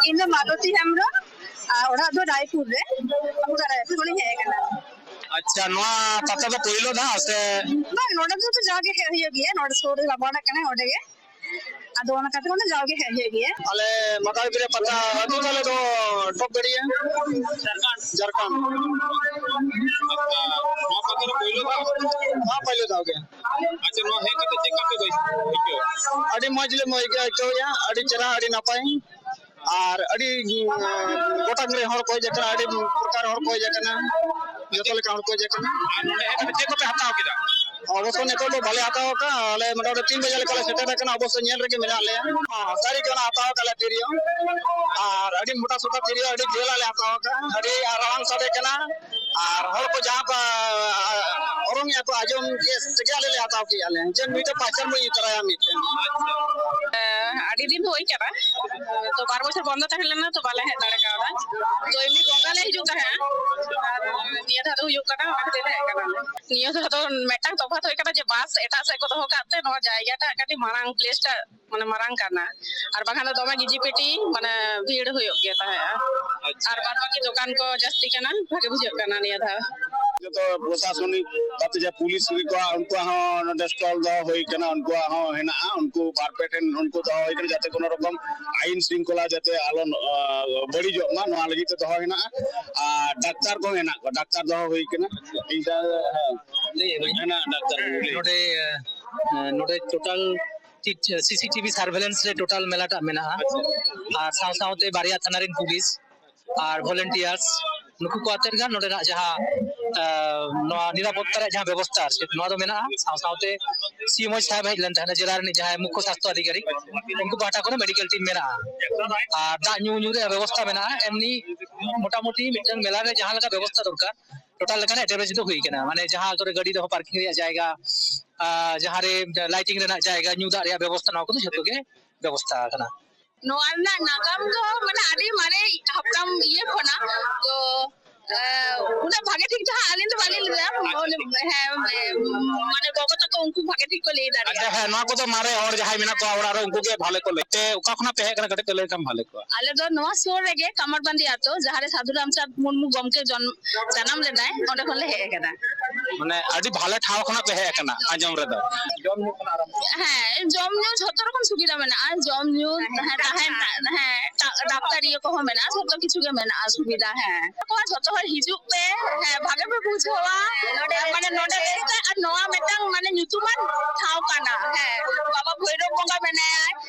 ᱤᱧ ᱫᱚ ᱢᱟᱞᱚᱛᱤ ᱦᱮᱢᱵᱨᱚᱢ, ᱟᱨ ᱚᱲᱟᱜ ᱫᱚ ᱨᱟᱭᱯᱩᱨ ᱨᱮ᱾ ᱟᱵᱚ ᱫᱚ ᱨᱟᱭᱯᱩᱨ ᱠᱷᱚᱱᱤᱧ ᱦᱮᱡ ᱟᱠᱟᱱᱟ᱾ ᱟᱪᱪᱷᱟ, ᱱᱚᱣᱟ ᱯᱟᱛᱟ ᱫᱚ ᱯᱳᱭᱞᱳ ᱫᱷᱟᱣ ᱥᱮ? ᱵᱟᱝ, ᱱᱚᱰᱮ ᱫᱚ ᱛᱚ ᱡᱟᱣᱜᱮ ᱦᱮᱡ ᱦᱩᱭᱩᱜ ᱜᱮᱭᱟ, ᱱᱚᱰᱮ ᱥᱩᱨ ᱨᱮ ᱵᱟᱵᱟ ᱚᱲᱟᱜ ᱠᱟᱱᱟ, ᱚᱸᱰᱮ ᱜᱮ᱾ ᱟᱫᱚ ᱚᱱᱟ ᱠᱷᱟᱹᱛᱤᱨ ᱚᱸᱰᱮ ᱡᱟᱣᱜᱮ ᱦᱮᱡ ᱦᱩᱭᱩᱜ ᱜᱮᱭᱟ᱾ ᱟᱞᱮ ᱢᱟᱫᱟᱣᱤ ᱵᱤᱨᱟ ᱯᱟᱛᱟ ᱟᱹᱛᱩ ᱛᱟᱞᱮ ᱫᱚ ᱴᱚᱯ ᱜᱟᱹᱲᱤᱭᱟᱹ, ᱡᱷᱟᱲᱠᱷᱚᱸᱰ᱾ ᱡᱷᱟᱲᱠᱷᱚᱸᱰ᱾ ᱱᱚᱣᱟ ᱯᱟᱛᱟ ᱫᱚ ᱯᱳᱭᱞᱳ ᱫᱷᱟᱣ? ᱱᱚᱣᱟ ᱯᱳᱭᱞᱳ ᱫᱷᱟᱣ ᱜᱮ᱾ ᱟᱪᱪᱷᱟ, ᱱᱚᱣᱟ ᱦᱮᱡ ᱠᱟᱛᱮ ᱪᱮᱫ ᱞᱮᱠᱟ ᱯᱮ ᱟᱹᱭᱠᱟᱹᱣᱟ? ᱟᱹᱰᱤ ᱢᱚᱡᱽ ᱞᱮ ᱟᱹᱭᱠᱟᱹᱣᱮᱫᱼᱟ, ᱟᱹᱰᱤ ᱪᱮᱦᱨᱟ, ᱟᱹᱰᱤ ᱱᱟᱯᱟᱭ᱾ ᱟᱨ ᱟᱹᱰᱤ, ᱩᱸ, ᱜᱚᱴᱟ ᱨᱮᱱ ᱦᱚᱲ ᱠᱚ ᱦᱮᱡ ᱟᱠᱟᱱᱟ, ᱟᱹᱰᱤ ᱯᱨᱚᱠᱟᱨ ᱦᱚᱲ ᱠᱚ ᱦᱮᱡ ᱟᱠᱟᱱᱟ, ᱡᱚᱛᱚ ᱞᱮᱠᱟ ᱦᱚᱲ ᱠᱚ ᱦᱮᱡ ᱟᱠᱟᱱᱟ᱾ ᱟᱨ ᱱᱚᱰᱮ ᱦᱮᱡ ᱠᱟᱛᱮ ᱪᱮᱫ ᱠᱚᱯᱮ ᱦᱟᱛᱟᱣ ᱠᱮᱫᱟ? ᱚᱵᱚᱥᱥᱚ ᱱᱤᱛᱚᱜ ᱫᱚ ᱵᱟᱞᱮ ᱦᱟᱛᱟᱣ ᱟᱠᱟᱫᱼᱟ, ᱟᱞᱮ ᱢᱚᱴᱟᱢᱩᱴᱤ ᱛᱤᱱ ᱵᱟᱡᱮ ᱞᱮᱠᱟ ᱞᱮ ᱥᱮᱴᱮᱨ ᱟᱠᱟᱱᱟ, ᱚᱵᱚᱥᱥᱚ ᱧᱮᱞ ᱨᱮᱜᱮ ᱢᱮᱱᱟᱜ ᱞᱮᱭᱟ᱾ ᱦᱚᱸ, ᱥᱟᱹᱲᱤ ᱜᱮ ᱚᱱᱟ ᱦᱟᱛᱟᱣ ᱟᱠᱟᱫ ᱞᱮ ᱰᱷᱮᱨ ᱧᱚᱜ, ᱟᱨ ᱟᱹᱰᱤ ᱢᱚᱴᱟ ᱥᱚᱴᱟ ᱛᱤᱨᱭᱳ ᱟᱹᱰᱤ ᱡᱷᱟᱹᱞᱟᱜ ᱞᱮ ᱦᱟᱛᱟᱣ ᱟᱠᱟᱫᱼᱟ, ᱟᱹᱰᱤ ᱨᱟᱣᱟᱝ ᱥᱟᱰᱮ ᱠᱟᱱᱟ᱾ ᱟᱨ ᱦᱚᱲ ᱠᱚ ᱡᱟᱦᱟᱸ ᱠᱚ ᱚᱨᱚᱝ ᱮᱫᱟ ᱠᱚ, ᱟᱸᱡᱚᱢ ᱠᱮᱫ ᱛᱮᱜᱮ ᱟᱞᱮ ᱞᱮ ᱦᱟᱛᱟᱣ ᱠᱮᱫᱼᱟ ᱞᱮ ᱡᱮ ᱢᱤᱫᱴᱮᱱ ᱯᱟᱨᱥᱮᱞ ᱵᱚᱱ ᱤᱫᱤ ᱛᱚᱨᱟᱭᱟ ᱢᱤᱫᱴᱮᱱ᱾ ᱟᱹᱰᱤ ᱫᱤᱱ ᱦᱩᱭ ᱠᱟᱱᱟ, ᱛᱚ ᱵᱟᱨ ᱵᱚᱪᱷᱚᱨ ᱵᱚᱱᱫᱚ ᱛᱟᱦᱮᱸ ᱞᱮᱱᱟ, ᱛᱚ ᱵᱟᱞᱮ ᱦᱮᱡ ᱫᱟᱲᱮ ᱠᱟᱣᱫᱟ᱾ ᱛᱚ ᱮᱢᱱᱤ ᱵᱚᱸᱜᱟ ᱞᱮ ᱦᱤᱡᱩᱜ ᱛᱟᱦᱮᱸᱫ, ᱟᱨ ᱱᱤᱭᱟᱹ ᱫᱷᱟᱣ ᱫᱚ ᱦᱩᱭᱩᱜ ᱠᱟᱱᱟ, ᱚᱱᱟ ᱠᱷᱟᱹᱛᱤᱨ ᱞᱮ ᱦᱮᱡ ᱠᱟᱱᱟ᱾ ᱱᱤᱭᱟᱹ ᱫᱷᱟᱣ ᱫᱚ ᱢᱤᱫᱴᱟᱝ ᱛᱚᱯᱷᱟᱛ ᱦᱩᱭ ᱠᱟᱱᱟ ᱡᱮ ᱵᱟᱥ ᱮᱴᱟᱜ ᱥᱮᱫ ᱠᱚ ᱫᱚᱦᱚ ᱠᱟᱜ ᱛᱮ ᱱᱚᱣᱟ ᱡᱟᱭᱜᱟᱴᱟᱜ ᱠᱟᱹᱴᱤᱡ ᱢᱟᱨᱟᱝ, ᱯᱞᱮᱥ ᱴᱟᱜ ᱢᱟᱱᱮ ᱢᱟᱨᱟᱝ ᱠᱟᱱᱟ, ᱟᱨ ᱵᱟᱠᱷᱟᱱ ᱫᱚ ᱫᱚᱢᱮ ᱜᱤᱡᱤ ᱯᱤᱴᱤ ᱢᱟᱱᱮ ᱵᱷᱤᱲ ᱦᱩᱭᱩᱜ ᱜᱮ ᱛᱟᱦᱮᱸᱜᱼᱟ᱾ ᱟᱪᱪᱷᱟ᱾ ᱟᱨ ᱵᱟᱫ ᱵᱟᱹᱠᱤ ᱫᱚᱠᱟᱱ ᱠᱚ ᱡᱟᱹᱥᱛᱤ ᱠᱟᱱᱟ, ᱵᱷᱟᱜᱮ ᱵᱩᱡᱷᱟᱹᱜ ᱠᱟᱱᱟ ᱱᱤᱭᱟᱹ ᱫᱷᱟᱣ᱾ ᱡᱚᱛᱚ ᱯᱨᱚᱥᱟᱥᱚᱱᱤᱠ ᱵᱟᱛᱮ ᱡᱟ ᱯᱩᱞᱤᱥ ᱠᱚᱣᱟᱜ, ᱩᱱᱠᱩᱣᱟᱜ ᱦᱚᱸ ᱱᱚᱰᱮ ᱥᱴᱚᱞ ᱫᱚᱦᱚ ᱦᱩᱭ ᱠᱟᱱᱟ, ᱩᱱᱠᱩᱣᱟᱜ ᱦᱚᱸ ᱦᱮᱱᱟᱜᱼᱟ, ᱩᱱᱠᱩ ᱵᱟᱨ ᱯᱮ ᱴᱷᱮᱱ ᱩᱱᱠᱩ ᱫᱚᱦᱚ ᱦᱩᱭ ᱠᱟᱱᱟ ᱡᱟᱛᱮ ᱠᱳᱱᱳ ᱨᱚᱠᱚᱢ ᱟᱭᱤᱱ ᱥᱨᱤᱝᱠᱷᱚᱞᱟ ᱡᱟᱛᱮ ᱟᱞᱚ, ᱟᱸ, ᱵᱟᱹᱲᱤᱡᱚᱜ ᱢᱟ, ᱱᱚᱣᱟ ᱞᱟᱹᱜᱤᱫ ᱛᱮ ᱫᱚᱦᱚ ᱦᱮᱱᱟᱜᱼᱟ᱾ ᱟᱨ ᱰᱟᱠᱛᱟᱨ ᱠᱚ ᱦᱮᱱᱟᱜ ᱠᱚᱣᱟ, ᱰᱟᱠᱛᱟᱨ ᱫᱚᱦᱚ ᱦᱩᱭ ᱠᱟᱱᱟ᱾ ᱤᱧ ᱫᱚ, ᱦᱮᱸ, ᱦᱮᱱᱟᱜ ᱰᱟᱠᱛᱟᱨ᱾ ᱱᱚᱰᱮ, ᱟᱸ, ᱱᱚᱰᱮ ᱴᱳᱴᱟᱞ ᱥᱤᱥᱤᱴᱤᱵᱷᱤ ᱥᱟᱨᱵᱷᱮᱞᱮᱱᱥ ᱨᱮ ᱴᱳᱴᱟᱞ ᱢᱮᱞᱟᱴᱟᱜ ᱢᱮᱱᱟᱜᱼᱟ᱾ ᱟᱪᱪᱷᱟ᱾ ᱟᱨ ᱥᱟᱶ ᱥᱟᱶᱛᱮ ᱵᱟᱨᱭᱟ ᱛᱷᱟᱱᱟ ᱨᱮᱱ ᱯᱩᱞᱤᱥ ᱟᱨ ᱵᱷᱚᱞᱮᱱᱴᱤᱭᱟᱨᱥ, ᱱᱩᱠᱩ ᱠᱚ ᱟᱛᱮᱫ ᱜᱮ ᱱᱚᱰᱮᱱᱟᱜ ᱡᱟᱦᱟᱸ, ᱟᱸ, ᱱᱚᱣᱟ ᱱᱤᱨᱟᱯᱚᱛᱛᱟ ᱨᱮᱭᱟᱜ ᱡᱟᱦᱟᱸ ᱵᱮᱵᱚᱥᱛᱷᱟ ᱟᱨ ᱪᱮᱫ, ᱱᱚᱣᱟ ᱫᱚ ᱢᱮᱱᱟᱜᱼᱟ᱾ ᱥᱟᱶ ᱥᱟᱶᱛᱮ ᱥᱤ ᱮᱢ ᱳ ᱥᱟᱦᱮᱵᱽ ᱦᱮᱡ ᱞᱮᱱ ᱛᱟᱦᱮᱱᱟ, ᱡᱮᱞᱟ ᱨᱤᱱᱤᱡ ᱡᱟᱦᱟᱸᱭ ᱢᱩᱠᱠᱷᱚ ᱥᱟᱥᱛᱷᱚ ᱟᱫᱷᱤᱠᱟᱨᱤᱠ, ᱩᱱᱠᱩ ᱯᱟᱦᱴᱟ ᱠᱷᱚᱱ ᱢᱮᱰᱤᱠᱮᱞ ᱴᱤᱢ ᱢᱮᱱᱟᱜᱼᱟ᱾ ᱟᱨ ᱫᱟᱜ ᱧᱩ, ᱧᱩ ᱨᱮᱭᱟᱜ ᱵᱮᱵᱚᱥᱛᱷᱟ ᱢᱮᱱᱟᱜᱼᱟ᱾ ᱮᱢᱱᱤ ᱢᱚᱴᱟᱢᱩᱴᱤ ᱢᱤᱫᱴᱟᱝ ᱢᱮᱞᱟ ᱨᱮ ᱡᱟᱦᱟᱸ ᱞᱮᱠᱟ ᱵᱮᱵᱚᱥᱛᱷᱟ ᱫᱚᱨᱠᱟᱨ, ᱴᱳᱴᱟᱞ ᱞᱮᱠᱟᱱᱟᱜ ᱮᱴᱮᱱᱰᱮᱱᱥ ᱫᱚ ᱦᱩᱭ ᱠᱟᱱᱟ᱾ ᱢᱟᱱᱮ ᱡᱟᱦᱟᱸ ᱠᱚᱨᱮ ᱜᱟᱹᱰᱤ ᱫᱚᱦᱚ ᱯᱟᱨᱠᱤᱝ ᱨᱮᱭᱟᱜ ᱡᱟᱭᱜᱟ, ᱟᱨ ᱡᱟᱦᱟᱸ ᱨᱮ ᱞᱟᱭᱴᱤᱝ ᱨᱮᱱᱟᱜ ᱡᱟᱭᱜᱟ, ᱧᱩ ᱫᱟᱜ ᱨᱮᱭᱟᱜ ᱵᱮᱵᱚᱥᱛᱷᱟ, ᱱᱚᱣᱟ ᱠᱚᱫᱚ ᱡᱷᱚᱛᱚ ᱜᱮ ᱵᱮᱵᱚᱥᱛᱷᱟ ᱟᱠᱟᱱᱟ᱾ ᱱᱚᱣᱟ ᱨᱮᱱᱟᱜ ᱱᱟᱜᱟᱢ ᱫᱚ ᱢᱟᱱᱮ ᱟᱹᱰᱤ ᱢᱟᱨᱮ ᱦᱟᱯᱲᱟᱢ ᱤᱭᱟᱹ ᱠᱷᱚᱱᱟᱜ ᱛᱚ, ᱮ, ᱩᱱᱟᱹᱜ ᱵᱷᱟᱜᱮ ᱴᱷᱤᱠ ᱫᱚ ᱦᱟᱸᱜ ᱟᱹᱞᱤᱧ ᱫᱚ ᱵᱟᱹᱞᱤᱧ ᱞᱟᱹᱭᱟ᱾ ᱟᱪᱪᱷᱟ, ᱢᱟᱱᱮ, ᱴᱷᱤᱠ᱾ ᱦᱮᱸ, ᱢᱟᱱᱮ, ᱢᱟᱱᱮ ᱜᱚᱜᱚ ᱛᱟᱠᱚ ᱩᱱᱠᱩ ᱵᱷᱟᱜᱮ ᱴᱷᱤᱠ ᱠᱚ ᱞᱟᱹᱭ ᱫᱟᱲᱮᱭᱟᱜᱼᱟ᱾ ᱟᱪᱪᱷᱟ, ᱦᱮᱸ, ᱱᱚᱣᱟ ᱠᱚᱫᱚ ᱢᱟᱨᱮ ᱦᱚᱲ ᱡᱟᱦᱟᱸᱭ ᱢᱮᱱᱟᱜ ᱠᱚᱣᱟ ᱚᱲᱟᱜ ᱨᱮ, ᱩᱱᱠᱩ ᱜᱮ ᱵᱷᱟᱞᱮ ᱠᱚ ᱞᱟᱹᱭ᱾ ᱛᱮ ᱚᱠᱟ ᱠᱷᱚᱱᱟᱜ ᱯᱮ ᱦᱮᱡ ᱟᱠᱟᱱᱟ, ᱠᱟᱹᱴᱤᱡ ᱯᱮ ᱞᱟᱹᱭ ᱞᱮᱠᱷᱟᱱ ᱵᱷᱟᱞᱮ ᱠᱚᱜᱼᱟ᱾ ᱟᱞᱮ ᱫᱚ ᱱᱚᱣᱟ ᱥᱩᱨ ᱨᱮᱜᱮ ᱠᱟᱢᱟᱨᱵᱟᱸᱫᱤ ᱟᱛᱳ, ᱡᱟᱦᱟᱸ ᱨᱮ ᱥᱟᱹᱫᱷᱩ ᱨᱟᱢᱪᱟᱸᱫᱽ ᱢᱩᱨᱢᱩ ᱜᱚᱢᱠᱮ ᱡᱚᱱ-, ᱡᱟᱱᱟᱢ ᱞᱮᱱᱟᱭ, ᱚᱸᱰᱮ ᱠᱷᱚᱱ ᱞᱮ ᱦᱮᱡ ᱟᱠᱟᱱᱟ᱾ ᱢᱟᱱᱮ ᱟᱹᱰᱤ ᱵᱷᱟᱞᱮ ᱴᱷᱟᱶ ᱠᱷᱚᱱᱟᱜ ᱯᱮ ᱦᱮᱡ ᱟᱠᱟᱱᱟ, ᱟᱸᱡᱚᱢ ᱨᱮᱫᱚ᱾ ᱦᱮᱸ, ᱡᱚᱢ ᱧᱩ ᱡᱷᱚᱛᱚ ᱨᱚᱠᱚᱢ ᱥᱩᱵᱤᱫᱷᱟ ᱢᱮᱱᱟᱜᱼᱟ, ᱡᱚᱢ ᱧᱩ, ᱦᱮᱸ, ᱛᱟᱦᱮᱱ, ᱦᱮᱸ, ᱰᱟ-, ᱰᱟᱠᱛᱟᱨᱤᱭᱟᱹ ᱠᱚᱦᱚᱸ ᱢᱮᱱᱟᱜᱼᱟ, ᱡᱷᱚᱛᱚ ᱠᱤᱪᱷᱩ ᱜᱮ ᱢᱮᱱᱟᱜᱼᱟ ᱥᱩᱵᱤᱫᱷᱟ᱾ ᱦᱮᱸ, ᱡᱷᱚᱛᱚ ᱦᱚᱲ ᱦᱤᱡᱩᱜ ᱯᱮ, ᱦᱮᱸ, ᱵᱷᱟᱜᱮ ᱯᱮ ᱵᱩᱡᱷᱟᱹᱣᱟ᱾ ᱱᱚᱰᱮ ᱢᱟᱱᱮ ᱱᱚᱰᱮ ᱨᱟᱹᱥᱠᱟᱹ ᱨᱟᱹᱥᱠᱟᱹ ᱟᱨ ᱱᱚᱣᱟ ᱢᱤᱫᱴᱟᱝ ᱢᱟᱱᱮ ᱧᱩᱛᱩᱢᱟᱱ ᱴᱷᱟᱶ ᱠᱟᱱᱟ᱾ ᱦᱮᱸ, ᱵᱟᱵᱟ ᱵᱷᱳᱭᱨᱳᱵ ᱵᱚᱸᱜᱟ ᱢᱮᱱᱟᱭᱟ,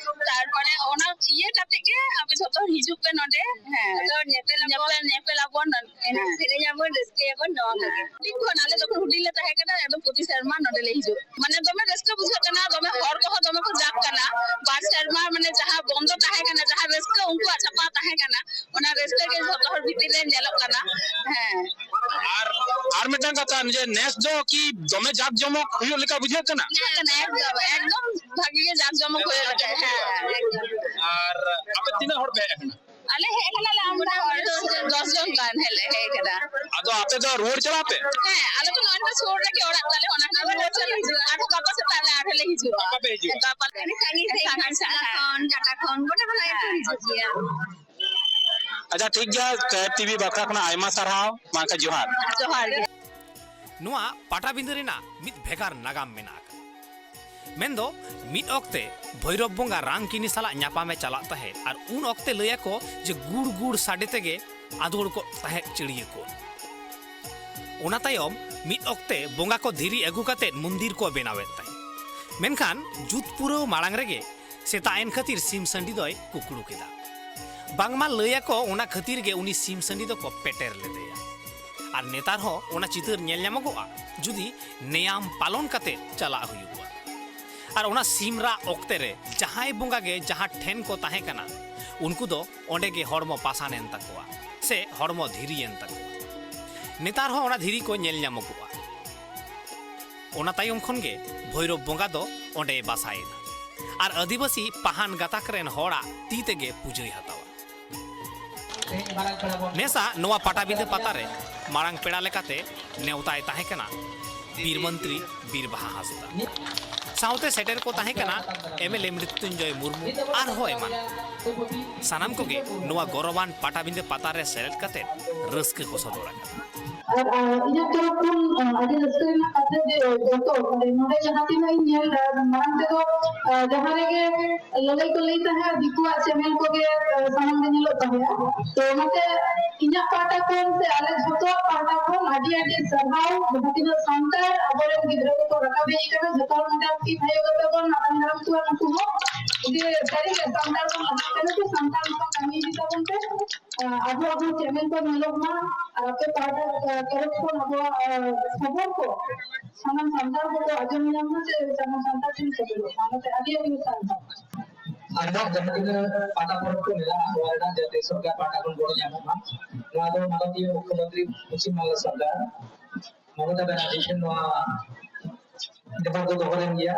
ᱛᱟᱨᱯᱚᱨᱮ ᱚᱱᱟ ᱤᱭᱟᱹ ᱠᱟᱛᱮ ᱜᱮ ᱟᱯᱮ ᱡᱷᱚᱛᱚ ᱦᱤᱡᱩᱜ ᱯᱮ ᱱᱚᱰᱮ᱾ ᱦᱮᱸ, ᱡᱷᱚᱛᱚ ᱦᱚᱲ ᱧᱮᱯᱮᱞ ᱟᱵᱚᱱ᱾ ᱧᱮᱯᱮᱞ, ᱧᱮᱯᱮᱞ ᱟᱵᱚᱱ, ᱮᱱᱮᱡ ᱦᱮᱸ᱾ ᱥᱮᱨᱮᱧ ᱟᱵᱚᱱ, ᱨᱟᱹᱥᱠᱟᱹᱭᱟᱵᱚᱱ, ᱱᱚᱣᱟ ᱠᱚᱜᱮ᱾ ᱦᱮᱸ᱾ ᱦᱩᱰᱤᱧ ᱠᱷᱚᱱ, ᱟᱞᱮ ᱡᱚᱠᱷᱚᱱ ᱦᱩᱰᱤᱧ ᱞᱮ ᱛᱟᱦᱮᱸ ᱠᱟᱱᱟ, ᱮᱠᱫᱚᱢ ᱯᱨᱚᱛᱤ ᱥᱮᱨᱢᱟ ᱱᱚᱰᱮ ᱞᱮ ᱦᱤᱡᱩᱜ᱾ ᱢᱟᱱᱮ ᱫᱚᱢᱮ ᱨᱟᱹᱥᱠᱟᱹ ᱵᱩᱡᱷᱟᱹᱜ ᱠᱟᱱᱟ, ᱫᱚᱢᱮ ᱦᱚᱲ ᱠᱚᱦᱚᱸ ᱫᱚᱢᱮ ᱠᱚ ᱡᱟᱠ ᱠᱟᱱᱟ᱾ ᱵᱟᱨ ᱥᱮᱨᱢᱟ ᱢᱟᱱᱮ ᱡᱟᱦᱟᱸ ᱵᱚᱱᱫᱚ ᱛᱟᱦᱮᱸ ᱠᱟᱱᱟ, ᱡᱟᱦᱟᱸ ᱨᱟᱹᱥᱠᱟᱹ ᱩᱱᱠᱩᱣᱟᱜ ᱪᱷᱟᱯᱟᱣ ᱛᱟᱦᱮᱸ ᱠᱟᱱᱟ, ᱚᱱᱟ ᱨᱟᱹᱥᱠᱟᱹ ᱜᱮ ᱡᱷᱚᱛᱚ ᱦᱚᱲ ᱵᱷᱤᱛᱤᱨ ᱨᱮ ᱧᱮᱞᱚᱜ ᱠᱟᱱᱟ᱾ ᱦᱮᱸ᱾ ᱟᱨ ᱢᱤᱫᱴᱟᱝ ᱠᱟᱛᱷᱟ, ᱱᱤᱡᱮ ᱱᱮᱥ ᱫᱚ ᱠᱤ ᱫᱚᱢᱮ ᱡᱟᱠ ᱡᱚᱢᱚᱠ ᱦᱩᱭᱩᱜ ᱞᱮᱠᱟ ᱵᱩᱡᱷᱟᱹᱜ ᱠᱟᱱᱟ? ᱦᱮᱸ, ᱮᱠᱫᱚᱢ, ᱮᱠᱫᱚᱢ ᱵᱷᱟᱜᱤ ᱜᱮ ᱡᱟᱠ ᱡᱚᱢᱚᱠ ᱦᱩᱭᱩᱜ ᱞᱮᱠᱟ᱾ ᱦᱮᱸ, ᱮᱠᱫᱚᱢ᱾ ᱟᱨ ᱟᱯᱮ ᱛᱤᱱᱟᱹᱜ ᱦᱚᱲ ᱯᱮ ᱦᱮᱡ ᱟᱠᱟᱱᱟ? ᱟᱞᱮ ᱦᱮᱡ ᱠᱟᱱᱟᱞᱮ ᱟᱢᱫᱟ ᱦᱚᱲ, ᱫᱚᱥ ᱡᱚᱱ ᱜᱟᱱ ᱦᱮᱡ ᱞᱮ ᱦᱮᱡ ᱠᱟᱱᱟ᱾ ᱟᱫᱚ ᱟᱯᱮ ᱫᱚ ᱨᱩᱣᱟᱹᱲ ᱪᱟᱞᱟᱜ ᱟᱯᱮ? ᱦᱮᱸ, ᱟᱞᱮ ᱫᱚ ᱱᱚᱜᱼᱚᱭ ᱱᱚᱰᱮ ᱥᱩᱨ ᱨᱮᱜᱮ ᱚᱲᱟᱜ ᱛᱟᱞᱮ, ᱚᱱᱟ ᱠᱷᱟᱹᱛᱤᱨ ᱨᱩᱣᱟᱹᱲ ᱪᱟᱞᱟᱜ ᱦᱤᱡᱩᱜᱼᱟ᱾ ᱟᱨᱦᱚᱸ ᱜᱟᱯᱟ ᱥᱮᱛᱟᱜ ᱞᱮ ᱟᱨᱦᱚᱸ ᱞᱮ ᱦᱤᱡᱩᱜᱼᱟ᱾ ᱜᱟᱯᱟ ᱯᱮ ᱦᱤᱡᱩᱜᱼᱟ? ᱜᱟᱯᱟ᱾ ᱥᱟᱺᱜᱤᱧ ᱥᱟᱺᱜᱤᱧ ᱠᱷᱚᱱ, ᱦᱮᱸ᱾ ᱴᱟᱴᱟ ᱠᱷᱚᱱ, ᱜᱚᱴᱟ ᱠᱷᱚᱱ ᱦᱮᱡ ᱠᱚ ᱦᱤᱡᱩᱜ ᱜᱮᱭᱟ᱾ ᱟᱪᱪᱷᱟ, ᱴᱷᱤᱠ ᱜᱮᱭᱟ᱾ ᱠᱮᱯ ᱴᱤᱵᱷᱤ ᱵᱟᱠᱷᱨᱟ ᱠᱷᱚᱱᱟᱜ ᱟᱭᱢᱟ ᱥᱟᱨᱦᱟᱣ᱾ ᱢᱟ ᱮᱱᱠᱷᱟᱱ ᱡᱚᱦᱟᱨ᱾ ᱡᱚᱦᱟᱨ ᱜᱮ᱾ ᱱᱚᱣᱟ ᱯᱟᱴᱟᱵᱤᱸᱫᱟᱹ ᱨᱮᱱᱟᱜ ᱢᱤᱫ ᱵᱷᱮᱜᱟᱨ ᱱᱟᱜᱟᱢ ᱢᱮᱱᱟᱜ ᱟᱠᱟᱫᱟ᱾ ᱢᱮᱱᱫᱚ, ᱢᱤᱫ ᱚᱠᱛᱮ ᱵᱷᱳᱭᱨᱚᱵ ᱵᱚᱸᱜᱟ ᱨᱟᱝᱠᱤᱱᱤ ᱥᱟᱞᱟᱜ ᱧᱟᱯᱟᱢᱮ ᱪᱟᱞᱟᱜ ᱛᱟᱦᱮᱸᱫ ᱟᱨ ᱩᱱ ᱚᱠᱛᱮ ᱞᱟᱹᱭᱟᱠᱚ ᱡᱮ ᱜᱩᱲ ᱜᱩᱲ ᱥᱟᱰᱮ ᱛᱮᱜᱮ ᱟᱸᱫᱳᱲ ᱠᱚᱜ ᱛᱟᱦᱮᱸᱫ ᱪᱤᱲᱤᱭᱟᱹ ᱠᱚ᱾ ᱚᱱᱟ ᱛᱟᱭᱚᱢ ᱢᱤᱫ ᱚᱠᱛᱮ ᱵᱚᱸᱜᱟ ᱠᱚ ᱫᱷᱤᱨᱤ ᱟᱹᱜᱩ ᱠᱟᱛᱮᱫ ᱢᱚᱱᱫᱤᱨ ᱠᱚ ᱵᱮᱱᱟᱣᱮᱫ ᱛᱟᱦᱮᱸᱫ᱾ ᱢᱮᱱᱠᱷᱟᱱ ᱡᱩᱛ ᱯᱩᱨᱟᱹᱣ ᱢᱟᱲᱟᱝ ᱨᱮᱜᱮ ᱥᱮᱛᱟᱜ ᱮᱱ ᱠᱷᱟᱹᱛᱤᱨ ᱥᱤᱢ ᱥᱟᱺᱰᱤ ᱫᱚᱭ ᱠᱩᱠᱲᱩ ᱠᱮᱫᱟ᱾ ᱵᱟᱝᱢᱟ ᱞᱟᱹᱭᱟᱠᱚ ᱚᱱᱟ ᱠᱷᱟᱹᱛᱤᱨ ᱜᱮ ᱩᱱᱤ ᱥᱤᱢ ᱥᱟᱺᱰᱤ ᱫᱚᱠᱚ ᱯᱮᱴᱮᱨ ᱞᱮᱫᱮᱭᱟ᱾ ᱟᱨ ᱱᱮᱛᱟᱨ ᱦᱚᱸ ᱚᱱᱟ ᱪᱤᱛᱟᱹᱨ ᱧᱮᱞ ᱧᱟᱢᱚᱜᱚᱜᱼᱟ, ᱡᱩᱫᱤ ᱱᱮᱭᱟᱢ ᱯᱟᱞᱚᱱ ᱠᱟᱛᱮ ᱪᱟᱞᱟᱜ ᱦᱩᱭᱩᱜᱼᱟ᱾ ᱟᱨ ᱚᱱᱟ ᱥᱤᱢ ᱨᱟᱜ ᱚᱠᱛᱮ ᱨᱮ ᱡᱟᱦᱟᱸᱭ ᱵᱚᱸᱜᱟ ᱜᱮ ᱡᱟᱦᱟᱸ ᱴᱷᱮᱱ ᱠᱚ ᱛᱟᱦᱮᱸ ᱠᱟᱱᱟ, ᱩᱱᱠᱩ ᱫᱚ ᱚᱸᱰᱮ ᱜᱮ ᱦᱚᱲᱢᱚ ᱯᱟᱥᱟᱱ ᱮᱱ ᱛᱟᱠᱚᱣᱟ ᱥᱮ ᱦᱚᱲᱢᱚ ᱫᱷᱤᱨᱤᱭᱮᱱ ᱛᱟᱠᱚᱣᱟ᱾ ᱱᱮᱛᱟᱨ ᱦᱚᱸ ᱚᱱᱟ ᱫᱷᱤᱨᱤ ᱠᱚ ᱧᱮᱞ ᱧᱟᱢᱚᱜᱚᱜᱼᱟ᱾ ᱚᱱᱟ ᱛᱟᱭᱚᱢ ᱠᱷᱚᱱ ᱜᱮ ᱵᱷᱳᱭᱨᱚᱵ ᱵᱚᱸᱜᱟ ᱫᱚ ᱚᱸᱰᱮᱭ ᱵᱟᱥᱟᱭᱮᱱᱟ ᱟᱨ ᱟᱹᱫᱤᱵᱟᱹᱥᱤ ᱯᱟᱦᱟᱱ ᱜᱟᱛᱟᱠ ᱨᱮᱱ ᱦᱚᱲᱟᱜ ᱛᱤ ᱛᱮᱜᱮ ᱯᱩᱡᱟᱹᱭ ᱦᱟᱛᱟᱣᱟ᱾ ᱱᱮᱥᱟᱜ ᱱᱚᱣᱟ ᱯᱟᱴᱟᱵᱤᱸᱫᱟᱹ ᱯᱟᱛᱟ ᱨᱮ ᱢᱟᱲᱟᱝ ᱯᱮᱲᱟ ᱞᱮᱠᱟᱛᱮ ᱱᱮᱣᱛᱟᱭ ᱛᱟᱦᱮᱸ ᱠᱟᱱᱟ ᱵᱤᱨ ᱢᱚᱱᱛᱨᱤ ᱵᱤᱨ ᱵᱟᱦᱟ ᱦᱟᱸᱥᱫᱟ᱾ ᱥᱟᱶᱛᱮ ᱥᱮᱴᱮᱨ ᱠᱚ ᱛᱟᱦᱮᱸ ᱠᱟᱱᱟ ᱮᱢ ᱮᱞ ᱮ ᱢᱨᱤᱛᱛᱩᱧᱡᱚᱭ ᱢᱩᱨᱢᱩ ᱟᱨᱦᱚᱸ ᱮᱢᱟᱱ᱾ ᱥᱟᱱᱟᱢ ᱠᱚᱜᱮ ᱱᱚᱣᱟ ᱜᱚᱨᱚᱵᱟᱱ ᱯᱟᱴᱟᱵᱤᱸᱫᱟᱹ ᱯᱟᱛᱟ ᱨᱮ ᱥᱮᱞᱮᱫ ᱠᱟᱛᱮ ᱨᱟᱹᱥᱠᱟᱹ ᱠᱚ ᱥᱚᱫᱚᱨ ᱟᱠᱟᱫᱟ᱾ ᱟᱨ, ᱟᱨ, ᱤᱧᱟᱹᱜ ᱛᱚᱨᱚᱯ ᱠᱷᱚᱱ, ᱟᱨ, ᱟᱹᱰᱤ ᱨᱟᱹᱥᱠᱟᱹ ᱨᱮᱱᱟᱜ ᱠᱟᱛᱷᱟ ᱡᱮ ᱡᱚᱛᱚ, ᱢᱟᱱᱮ, ᱱᱚᱰᱮ ᱡᱟᱦᱟᱸ ᱛᱤᱱᱟᱹᱜ ᱤᱧ ᱧᱮᱞ ᱮᱫᱟ, ᱢᱟᱲᱟᱝ ᱛᱮᱫᱚ, ᱟᱨ, ᱡᱟᱦᱟᱸ ᱨᱮᱜᱮ ᱞᱟᱹᱞᱟᱹᱭ ᱠᱚ ᱞᱟᱹᱭ ᱛᱟᱦᱮᱸᱫ, ᱫᱤᱠᱩᱣᱟᱜ ᱪᱮᱱᱮᱞ ᱠᱚᱜᱮ, ᱟᱨ, ᱥᱟᱢᱟᱝ ᱨᱮ ᱧᱮᱞᱚᱜ ᱛᱟᱦᱮᱸᱫ᱾ ᱛᱚ, ᱚᱱᱟᱛᱮ ᱤᱧᱟᱹᱜ ᱯᱟᱦᱴᱟ ᱠᱷᱚᱱ ᱥᱮ ᱟᱞᱮ ᱡᱷᱚᱛᱚᱣᱟᱜ ᱯᱟᱦᱴᱟ ᱠᱷᱚᱱ ᱟᱹᱰᱤ ᱟᱹᱰᱤ ᱥᱟᱨᱦᱟᱣ᱾ ᱡᱟᱦᱟᱸ ᱛᱤᱱᱟᱹᱜ ᱥᱟᱱᱛᱟᱲ ᱟᱵᱚᱨᱮᱱ ᱜᱤᱫᱽᱨᱟᱹ ᱠᱚᱠᱚ ᱨᱟᱠᱟᱵ ᱦᱮᱡ ᱟᱠᱟᱱᱟ, ᱡᱷᱚᱛᱚ ᱦᱚᱲ ᱢᱤᱫᱴᱟᱝ ᱛᱤ ᱛᱷᱟᱭᱚ ᱠᱟᱛᱮ ᱵᱚᱱ ᱢᱟᱲᱟᱝ ᱫᱟᱨᱟᱢ ᱠᱚᱣᱟ ᱱᱩᱠᱩ ᱦᱚᱸ᱾ ᱡᱮ ᱥᱟᱹᱨᱤᱜᱮ ᱥᱟᱱᱛᱟᱲ ᱵᱚᱱ ᱞᱟᱦᱟᱜ ᱠᱟᱱᱟ, ᱥᱮ ᱥᱟᱱᱛᱟᱲ ᱱᱚᱣᱟ ᱠᱟᱹᱢᱤ ᱤᱫᱤ ᱛᱟᱵᱚᱱ ᱯᱮ᱾ ᱟᱵᱚ ᱟᱵᱚ ᱪᱮᱱᱮᱞ ᱠᱚ ᱧᱮᱞᱚᱜ ᱢᱟ, ᱟᱨ ᱟᱯᱮ ᱯᱟᱦᱴᱟ, ᱟᱨ, ᱛᱚᱨᱚᱯ ᱠᱷᱚᱱ ᱟᱵᱚᱣᱟᱜ, ᱟᱨ, ᱠᱷᱚᱵᱚᱨ ᱠᱚ ᱥᱟᱱᱟᱢ ᱥᱟᱱᱛᱟᱲ ᱠᱚᱠᱚ ᱟᱸᱡᱚᱢ ᱧᱟᱢ ᱢᱟ, ᱥᱮ ᱥᱟᱱᱟᱢ ᱥᱟᱱᱛᱟᱲ ᱴᱷᱮᱱ ᱥᱮᱴᱮᱨᱚᱜ ᱢᱟ᱾ ᱚᱱᱟᱛᱮ ᱟᱹᱰᱤ ᱟᱹᱰᱤ ᱥᱟᱨᱦᱟᱣ᱾ ᱟᱨᱦᱚᱸ ᱡᱟᱦᱟᱸ ᱛᱤᱱᱟᱹᱜ ᱯᱟᱛᱟ ᱯᱚᱨᱚᱵᱽ ᱠᱚ ᱢᱮᱱᱟᱜᱼᱟ, ᱱᱚᱣᱟ ᱨᱮᱱᱟᱜ ᱡᱟᱛᱮ ᱥᱚᱨᱠᱟᱨ ᱯᱟᱦᱴᱟ ᱠᱷᱚᱱ ᱜᱚᱲᱚ ᱧᱟᱢᱚᱜ ᱢᱟ, ᱱᱚᱣᱟ ᱫᱚ ᱢᱟᱱᱚᱛᱤᱭᱚ ᱢᱩᱠᱷᱭᱚᱢᱚᱱᱛᱨᱤ ᱯᱚᱥᱪᱤᱢ ᱵᱟᱝᱞᱟ ᱥᱚᱨᱠᱟᱨ ᱢᱚᱢᱚᱛᱟ ᱵᱟᱱᱟᱨᱡᱤ ᱴᱷᱮᱱ ᱱᱚᱣᱟ ᱱᱮᱦᱚᱨ ᱫᱚ ᱫᱚᱦᱚ ᱞᱮᱱ ᱜᱮᱭᱟ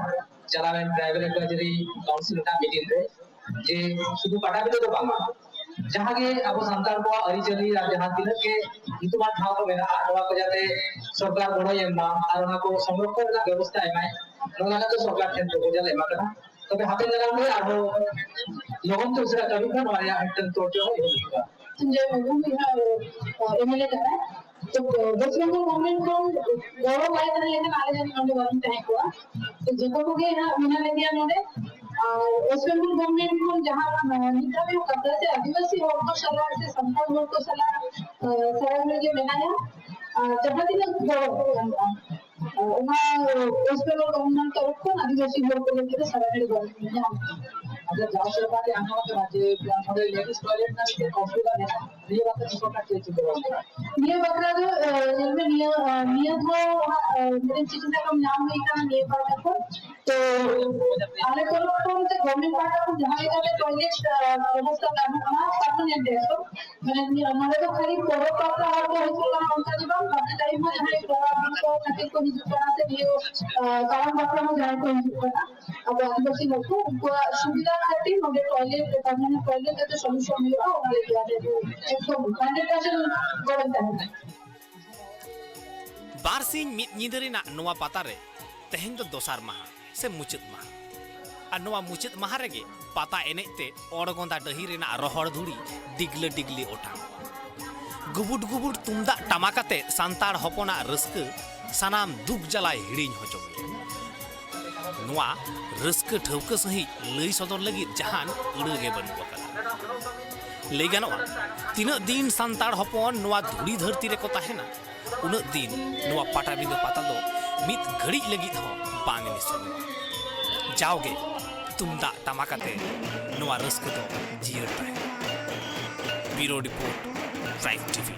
ᱪᱟᱞᱟᱣᱮᱱ ᱴᱨᱟᱭᱵᱟᱞ ᱮᱰᱵᱷᱟᱭᱡᱟᱨᱤ ᱠᱟᱣᱩᱱᱥᱤᱞ ᱨᱮᱱᱟᱜ ᱢᱤᱴᱤᱝ ᱨᱮ, ᱡᱮ ᱥᱩᱫᱷᱩ ᱯᱟᱴᱟᱵᱤᱸᱫᱷᱟᱹ ᱫᱚ ᱵᱟᱝᱟ, ᱡᱟᱦᱟᱸ ᱜᱮ ᱟᱵᱚ ᱥᱟᱱᱛᱟᱲ ᱠᱚᱣᱟᱜ ᱟᱹᱨᱤᱪᱟᱹᱞᱤ ᱟᱨ ᱡᱟᱦᱟᱸ ᱛᱤᱱᱟᱹᱜ ᱜᱮ ᱧᱩᱛᱩᱢᱟᱱ ᱴᱷᱟᱶ ᱠᱚ ᱢᱮᱱᱟᱜᱼᱟ, ᱱᱚᱣᱟ ᱠᱚ ᱡᱟᱛᱮ ᱥᱚᱨᱠᱟᱨ ᱜᱚᱲᱚᱭ ᱮᱢ ᱢᱟ ᱟᱨ ᱚᱱᱟ ᱠᱚ ᱥᱚᱝᱨᱚᱠᱷᱚᱱ ᱨᱮᱱᱟᱜ ᱵᱮᱵᱚᱥᱛᱷᱟ ᱮᱢᱟᱭ, ᱱᱚᱣᱟ ᱞᱟᱹᱜᱤᱫ ᱫᱚ ᱥᱚᱨᱠᱟᱨ ᱴᱷᱮᱱ ᱯᱨᱚᱯᱳᱡᱟᱞ ᱮᱢ ᱟᱠᱟᱱᱟ᱾ ᱛᱚᱵᱮ ᱦᱟᱯᱮᱱ ᱫᱟᱨᱟᱢ ᱨᱮ ᱟᱨᱦᱚᱸ ᱞᱚᱜᱚᱱ ᱛᱮ ᱩᱥᱟᱹᱨᱟ ᱠᱟᱹᱢᱤ ᱠᱚ, ᱱᱚᱣᱟ ᱨᱮᱭᱟᱜ ᱢᱤᱫᱴᱟᱝ ᱛᱚᱨᱡᱚ ᱦᱚᱸ ᱮᱦᱚᱵ ᱦᱩᱭᱩᱜᱼᱟ᱾ ᱡᱮ ᱢᱚᱫᱷᱩ ᱢᱤᱫ ᱦᱚᱲ, ᱮ, ᱮᱢ ᱮᱞ ᱮ ᱠᱟᱱᱟᱭ᱾ ᱛᱚ, ᱣᱮᱥᱴ ᱵᱮᱝᱜᱚᱞ ᱜᱚᱵᱷᱚᱨᱱᱢᱮᱱᱴ ᱠᱷᱚᱱ ᱜᱚᱲᱚ ᱵᱟᱭ ᱛᱟᱦᱮᱸ ᱞᱮᱠᱷᱟᱱ ᱟᱞᱮ ᱡᱟᱹᱱᱤᱡ ᱱᱚᱰᱮ ᱵᱟᱵᱚᱱ ᱛᱟᱦᱮᱸ ᱠᱚᱜᱼᱟ᱾ ᱛᱚ, ᱡᱚᱛᱚ ᱠᱚᱜᱮ ᱦᱟᱸᱜ ᱢᱮᱱᱟᱜ ᱞᱮᱜᱮᱭᱟ ᱱᱚᱰᱮ᱾ ᱟᱨ ᱣᱮᱥᱴ ᱵᱮᱝᱜᱚᱞ ᱜᱚᱵᱷᱚᱨᱱᱢᱮᱱᱴ ᱠᱷᱚᱱ ᱡᱟᱦᱟᱸ, ᱟᱸ, ᱱᱤᱛ ᱫᱷᱟᱹᱵᱤᱡ ᱦᱚᱸ ᱠᱟᱛᱷᱟ ᱥᱮ ᱟᱹᱫᱤᱵᱟᱹᱥᱤ ᱦᱚᱲ ᱠᱚ ᱥᱟᱞᱟᱜ ᱥᱮ ᱥᱟᱱᱛᱟᱲ ᱦᱚᱲ ᱠᱚ ᱥᱟᱞᱟᱜ, ᱟᱸ, ᱥᱟᱨᱟ ᱜᱷᱟᱹᱲᱤ ᱜᱮ ᱢᱮᱱᱟᱭᱟ᱾ ᱟᱨ ᱡᱟᱦᱟᱸ ᱛᱤᱱᱟᱹᱜ ᱜᱚᱲᱚ ᱠᱚ ᱜᱟᱱᱚᱜᱼᱟ, ᱚᱱᱟ ᱣᱮᱥᱴ ᱵᱮᱝᱜᱚᱞ ᱜᱚᱵᱷᱚᱨᱱᱢᱮᱱᱴ ᱛᱚᱨᱚᱯ ᱠᱷᱚᱱ ᱟᱹᱫᱤᱵᱟᱹᱥᱤ ᱦᱚᱲ ᱠᱚ ᱞᱟᱹᱜᱤᱫ ᱫᱚ ᱥᱟᱨᱟ ᱜᱷᱟᱹᱲᱤ ᱜᱚᱲᱚ ᱧᱟᱢ᱾ ᱟᱪᱪᱷᱟ, ᱡᱟᱣ ᱥᱮᱨᱢᱟ ᱜᱮ ᱟᱸᱡᱚᱢ ᱟᱠᱟᱱᱟ ᱡᱮ ᱱᱚᱰᱮ ᱞᱮᱰᱤᱥ ᱴᱚᱭᱞᱮᱴ ᱨᱮᱱᱟᱜ ᱢᱤᱫᱴᱮᱱ ᱚᱥᱩᱵᱤᱫᱷᱟ ᱢᱮᱱᱟᱜᱼᱟ, ᱱᱤᱭᱟᱹ ᱵᱟᱨᱮ ᱛᱮ ᱥᱚᱨᱠᱟᱨ ᱪᱮᱫ ᱪᱤᱱᱛᱟᱹ ᱵᱷᱟᱵᱽᱱᱟ? ᱱᱤᱭᱟᱹ ᱵᱟᱠᱷᱨᱟ ᱫᱚ, ᱮ, ᱧᱮᱞ ᱢᱮ, ᱱᱤᱭᱟᱹ, ᱮ, ᱢᱤᱫᱴᱮᱱ ᱪᱤᱴᱷᱤ ᱥᱟᱠᱟᱢ ᱧᱟᱢ ᱦᱩᱭ ᱟᱠᱟᱱᱟ ᱱᱤᱭᱟᱹ ᱯᱟᱦᱴᱟ ᱠᱷᱚᱱ᱾ ᱛᱚ, ᱟᱞᱮ ᱛᱚᱨᱚᱯ ᱠᱷᱚᱱ ᱥᱮ ᱜᱚᱵᱷᱚᱨᱱᱢᱮᱱᱴ ᱯᱟᱦᱴᱟ ᱠᱷᱚᱱ ᱡᱟᱦᱟᱸ ᱞᱮᱠᱟᱛᱮ ᱴᱚᱭᱞᱮᱴ, ᱮ, ᱵᱮᱵᱚᱥᱛᱷᱟ ᱜᱟᱱᱚᱜ ᱠᱟᱱᱟ, permanent ᱮᱠᱫᱚᱢ᱾ ᱢᱟᱱᱮ, ᱱᱤᱭᱟᱹ, ᱱᱚᱰᱮ ᱫᱚ ᱠᱷᱟᱹᱞᱤ ᱯᱚᱨᱚᱵᱽ ᱯᱟᱛᱟ ᱦᱚᱲ ᱠᱚ ᱦᱤᱡᱩᱜ ᱠᱟᱱᱟ, ᱚᱱᱠᱟ ᱫᱚ ᱵᱟᱝ, ᱵᱟᱠᱤ ᱴᱟᱭᱤᱢ ᱦᱚᱸ ᱡᱟᱦᱟᱸᱭ ᱯᱚᱨᱚᱵᱽ ᱠᱚ ᱠᱷᱟᱹᱛᱤᱨ ᱠᱚ ᱦᱤᱡᱩᱜ ᱠᱟᱱᱟ, ᱥᱮ ᱱᱤᱭᱟᱹ, ᱮ, ᱠᱟᱨᱟᱢ ᱵᱟᱠᱷᱨᱟ ᱦᱚᱸ ᱡᱟᱦᱟᱸᱭ ᱠᱚ ᱦᱤᱡᱩᱜ ᱠᱟᱱᱟ, ᱟᱵᱚ ᱟᱹᱫᱤᱵᱟᱹᱥᱤ ᱦᱚᱲ ᱠᱚ, ᱩᱱᱠᱩᱣᱟᱜ ᱥᱩᱵᱤᱫᱷᱟ ᱠᱷᱟᱹᱛᱤᱨ ᱱᱚᱰᱮ ᱴᱚᱭᱞᱮᱴ, permanent ᱴᱚᱭᱞᱮᱴ ᱡᱟᱛᱮ solution ᱦᱩᱭᱩᱜᱼᱟ, ᱚᱱᱟ ᱞᱟᱹᱜᱤᱫ ᱟᱞᱮ ᱮᱠᱫᱚᱢ hundred percent ᱜᱚᱲᱚ ᱛᱟᱦᱮᱱᱟ᱾ ᱵᱟᱨ ᱥᱤᱧ ᱢᱤᱫ ᱧᱤᱫᱟᱹ ᱨᱮᱱᱟᱜ ᱱᱚᱣᱟ ᱯᱟᱛᱟ ᱨᱮ ᱛᱮᱦᱮᱧ ᱫᱚ ᱫᱚᱥᱟᱨ ᱢᱟᱦᱟ ᱥᱮ ᱢᱩᱪᱟᱹᱫ ᱢᱟᱦᱟ᱾ ᱟᱨ ᱱᱚᱣᱟ ᱢᱩᱪᱟᱹᱫ ᱢᱟᱦᱟ ᱨᱮᱜᱮ ᱯᱟᱛᱟ ᱮᱱᱮᱡ ᱛᱮ ᱚᱲᱜᱚᱸᱫᱟ ᱰᱟᱹᱦᱤ ᱨᱮᱱᱟᱜ ᱨᱚᱦᱚᱲ ᱫᱷᱩᱲᱤ ᱰᱤᱜᱽᱞᱟᱹ ᱰᱤᱜᱽᱞᱤ ᱚᱴᱟᱝ᱾ ᱜᱩᱵᱩᱰ ᱜᱩᱵᱩᱰ ᱛᱩᱢᱫᱟᱜ ᱴᱟᱢᱟᱠ ᱟᱛᱮ ᱥᱟᱱᱛᱟᱲ ᱦᱚᱯᱚᱱᱟᱜ ᱨᱟᱹᱥᱠᱟᱹ ᱥᱟᱱᱟᱢ ᱫᱩᱠ ᱡᱟᱞᱟᱭ ᱦᱤᱲᱤᱧ ᱦᱚᱪᱚ ᱢᱮᱭᱟ᱾ ᱱᱚᱣᱟ ᱨᱟᱹᱥᱠᱟᱹ ᱴᱷᱟᱹᱣᱠᱟᱹ ᱥᱟᱹᱦᱤᱡ ᱞᱟᱹᱭ ᱥᱚᱫᱚᱨ ᱞᱟᱹᱜᱤᱫ ᱡᱟᱦᱟᱱ ᱟᱹᱲᱟᱹ ᱜᱮ ᱵᱟᱹᱱᱩᱜ ᱟᱠᱟᱫᱟ᱾ ᱞᱟᱹᱭ ᱜᱟᱱᱚᱜᱼᱟ, ᱛᱤᱱᱟᱹᱜ ᱫᱤᱱ ᱥᱟᱱᱛᱟᱲ ᱦᱚᱯᱚᱱ ᱱᱚᱣᱟ ᱫᱷᱩᱲᱤ ᱫᱷᱟᱹᱨᱛᱤ ᱨᱮᱠᱚ ᱛᱟᱦᱮᱱᱟ, ᱩᱱᱟᱹᱜ ᱫᱤᱱ ᱱᱚᱣᱟ ᱯᱟᱴᱟᱵᱤᱸᱫᱟᱹ ᱯᱟᱛᱟ ᱫᱚ ᱢᱤᱫ ᱜᱷᱟᱹᱲᱤᱡ ᱞᱟᱹᱜᱤᱫ ᱦᱚᱸ ᱵᱟᱝ ᱱᱤᱥᱩᱱᱚᱜᱼᱟ᱾ ᱡᱟᱣᱜᱮ ᱛᱩᱢᱫᱟᱜ ᱴᱟᱢᱟᱠ ᱟᱛᱮ ᱱᱚᱣᱟ ᱨᱟᱹᱥᱠᱟᱹ ᱫᱚ ᱡᱤᱭᱟᱹᱲ ᱛᱟᱦᱮᱱᱟ᱾ ᱵᱤᱭᱩᱨᱳ ᱨᱤᱯᱳᱨᱴ, ᱴᱨᱟᱭᱤᱵᱽ ᱴᱤᱵᱷᱤ᱾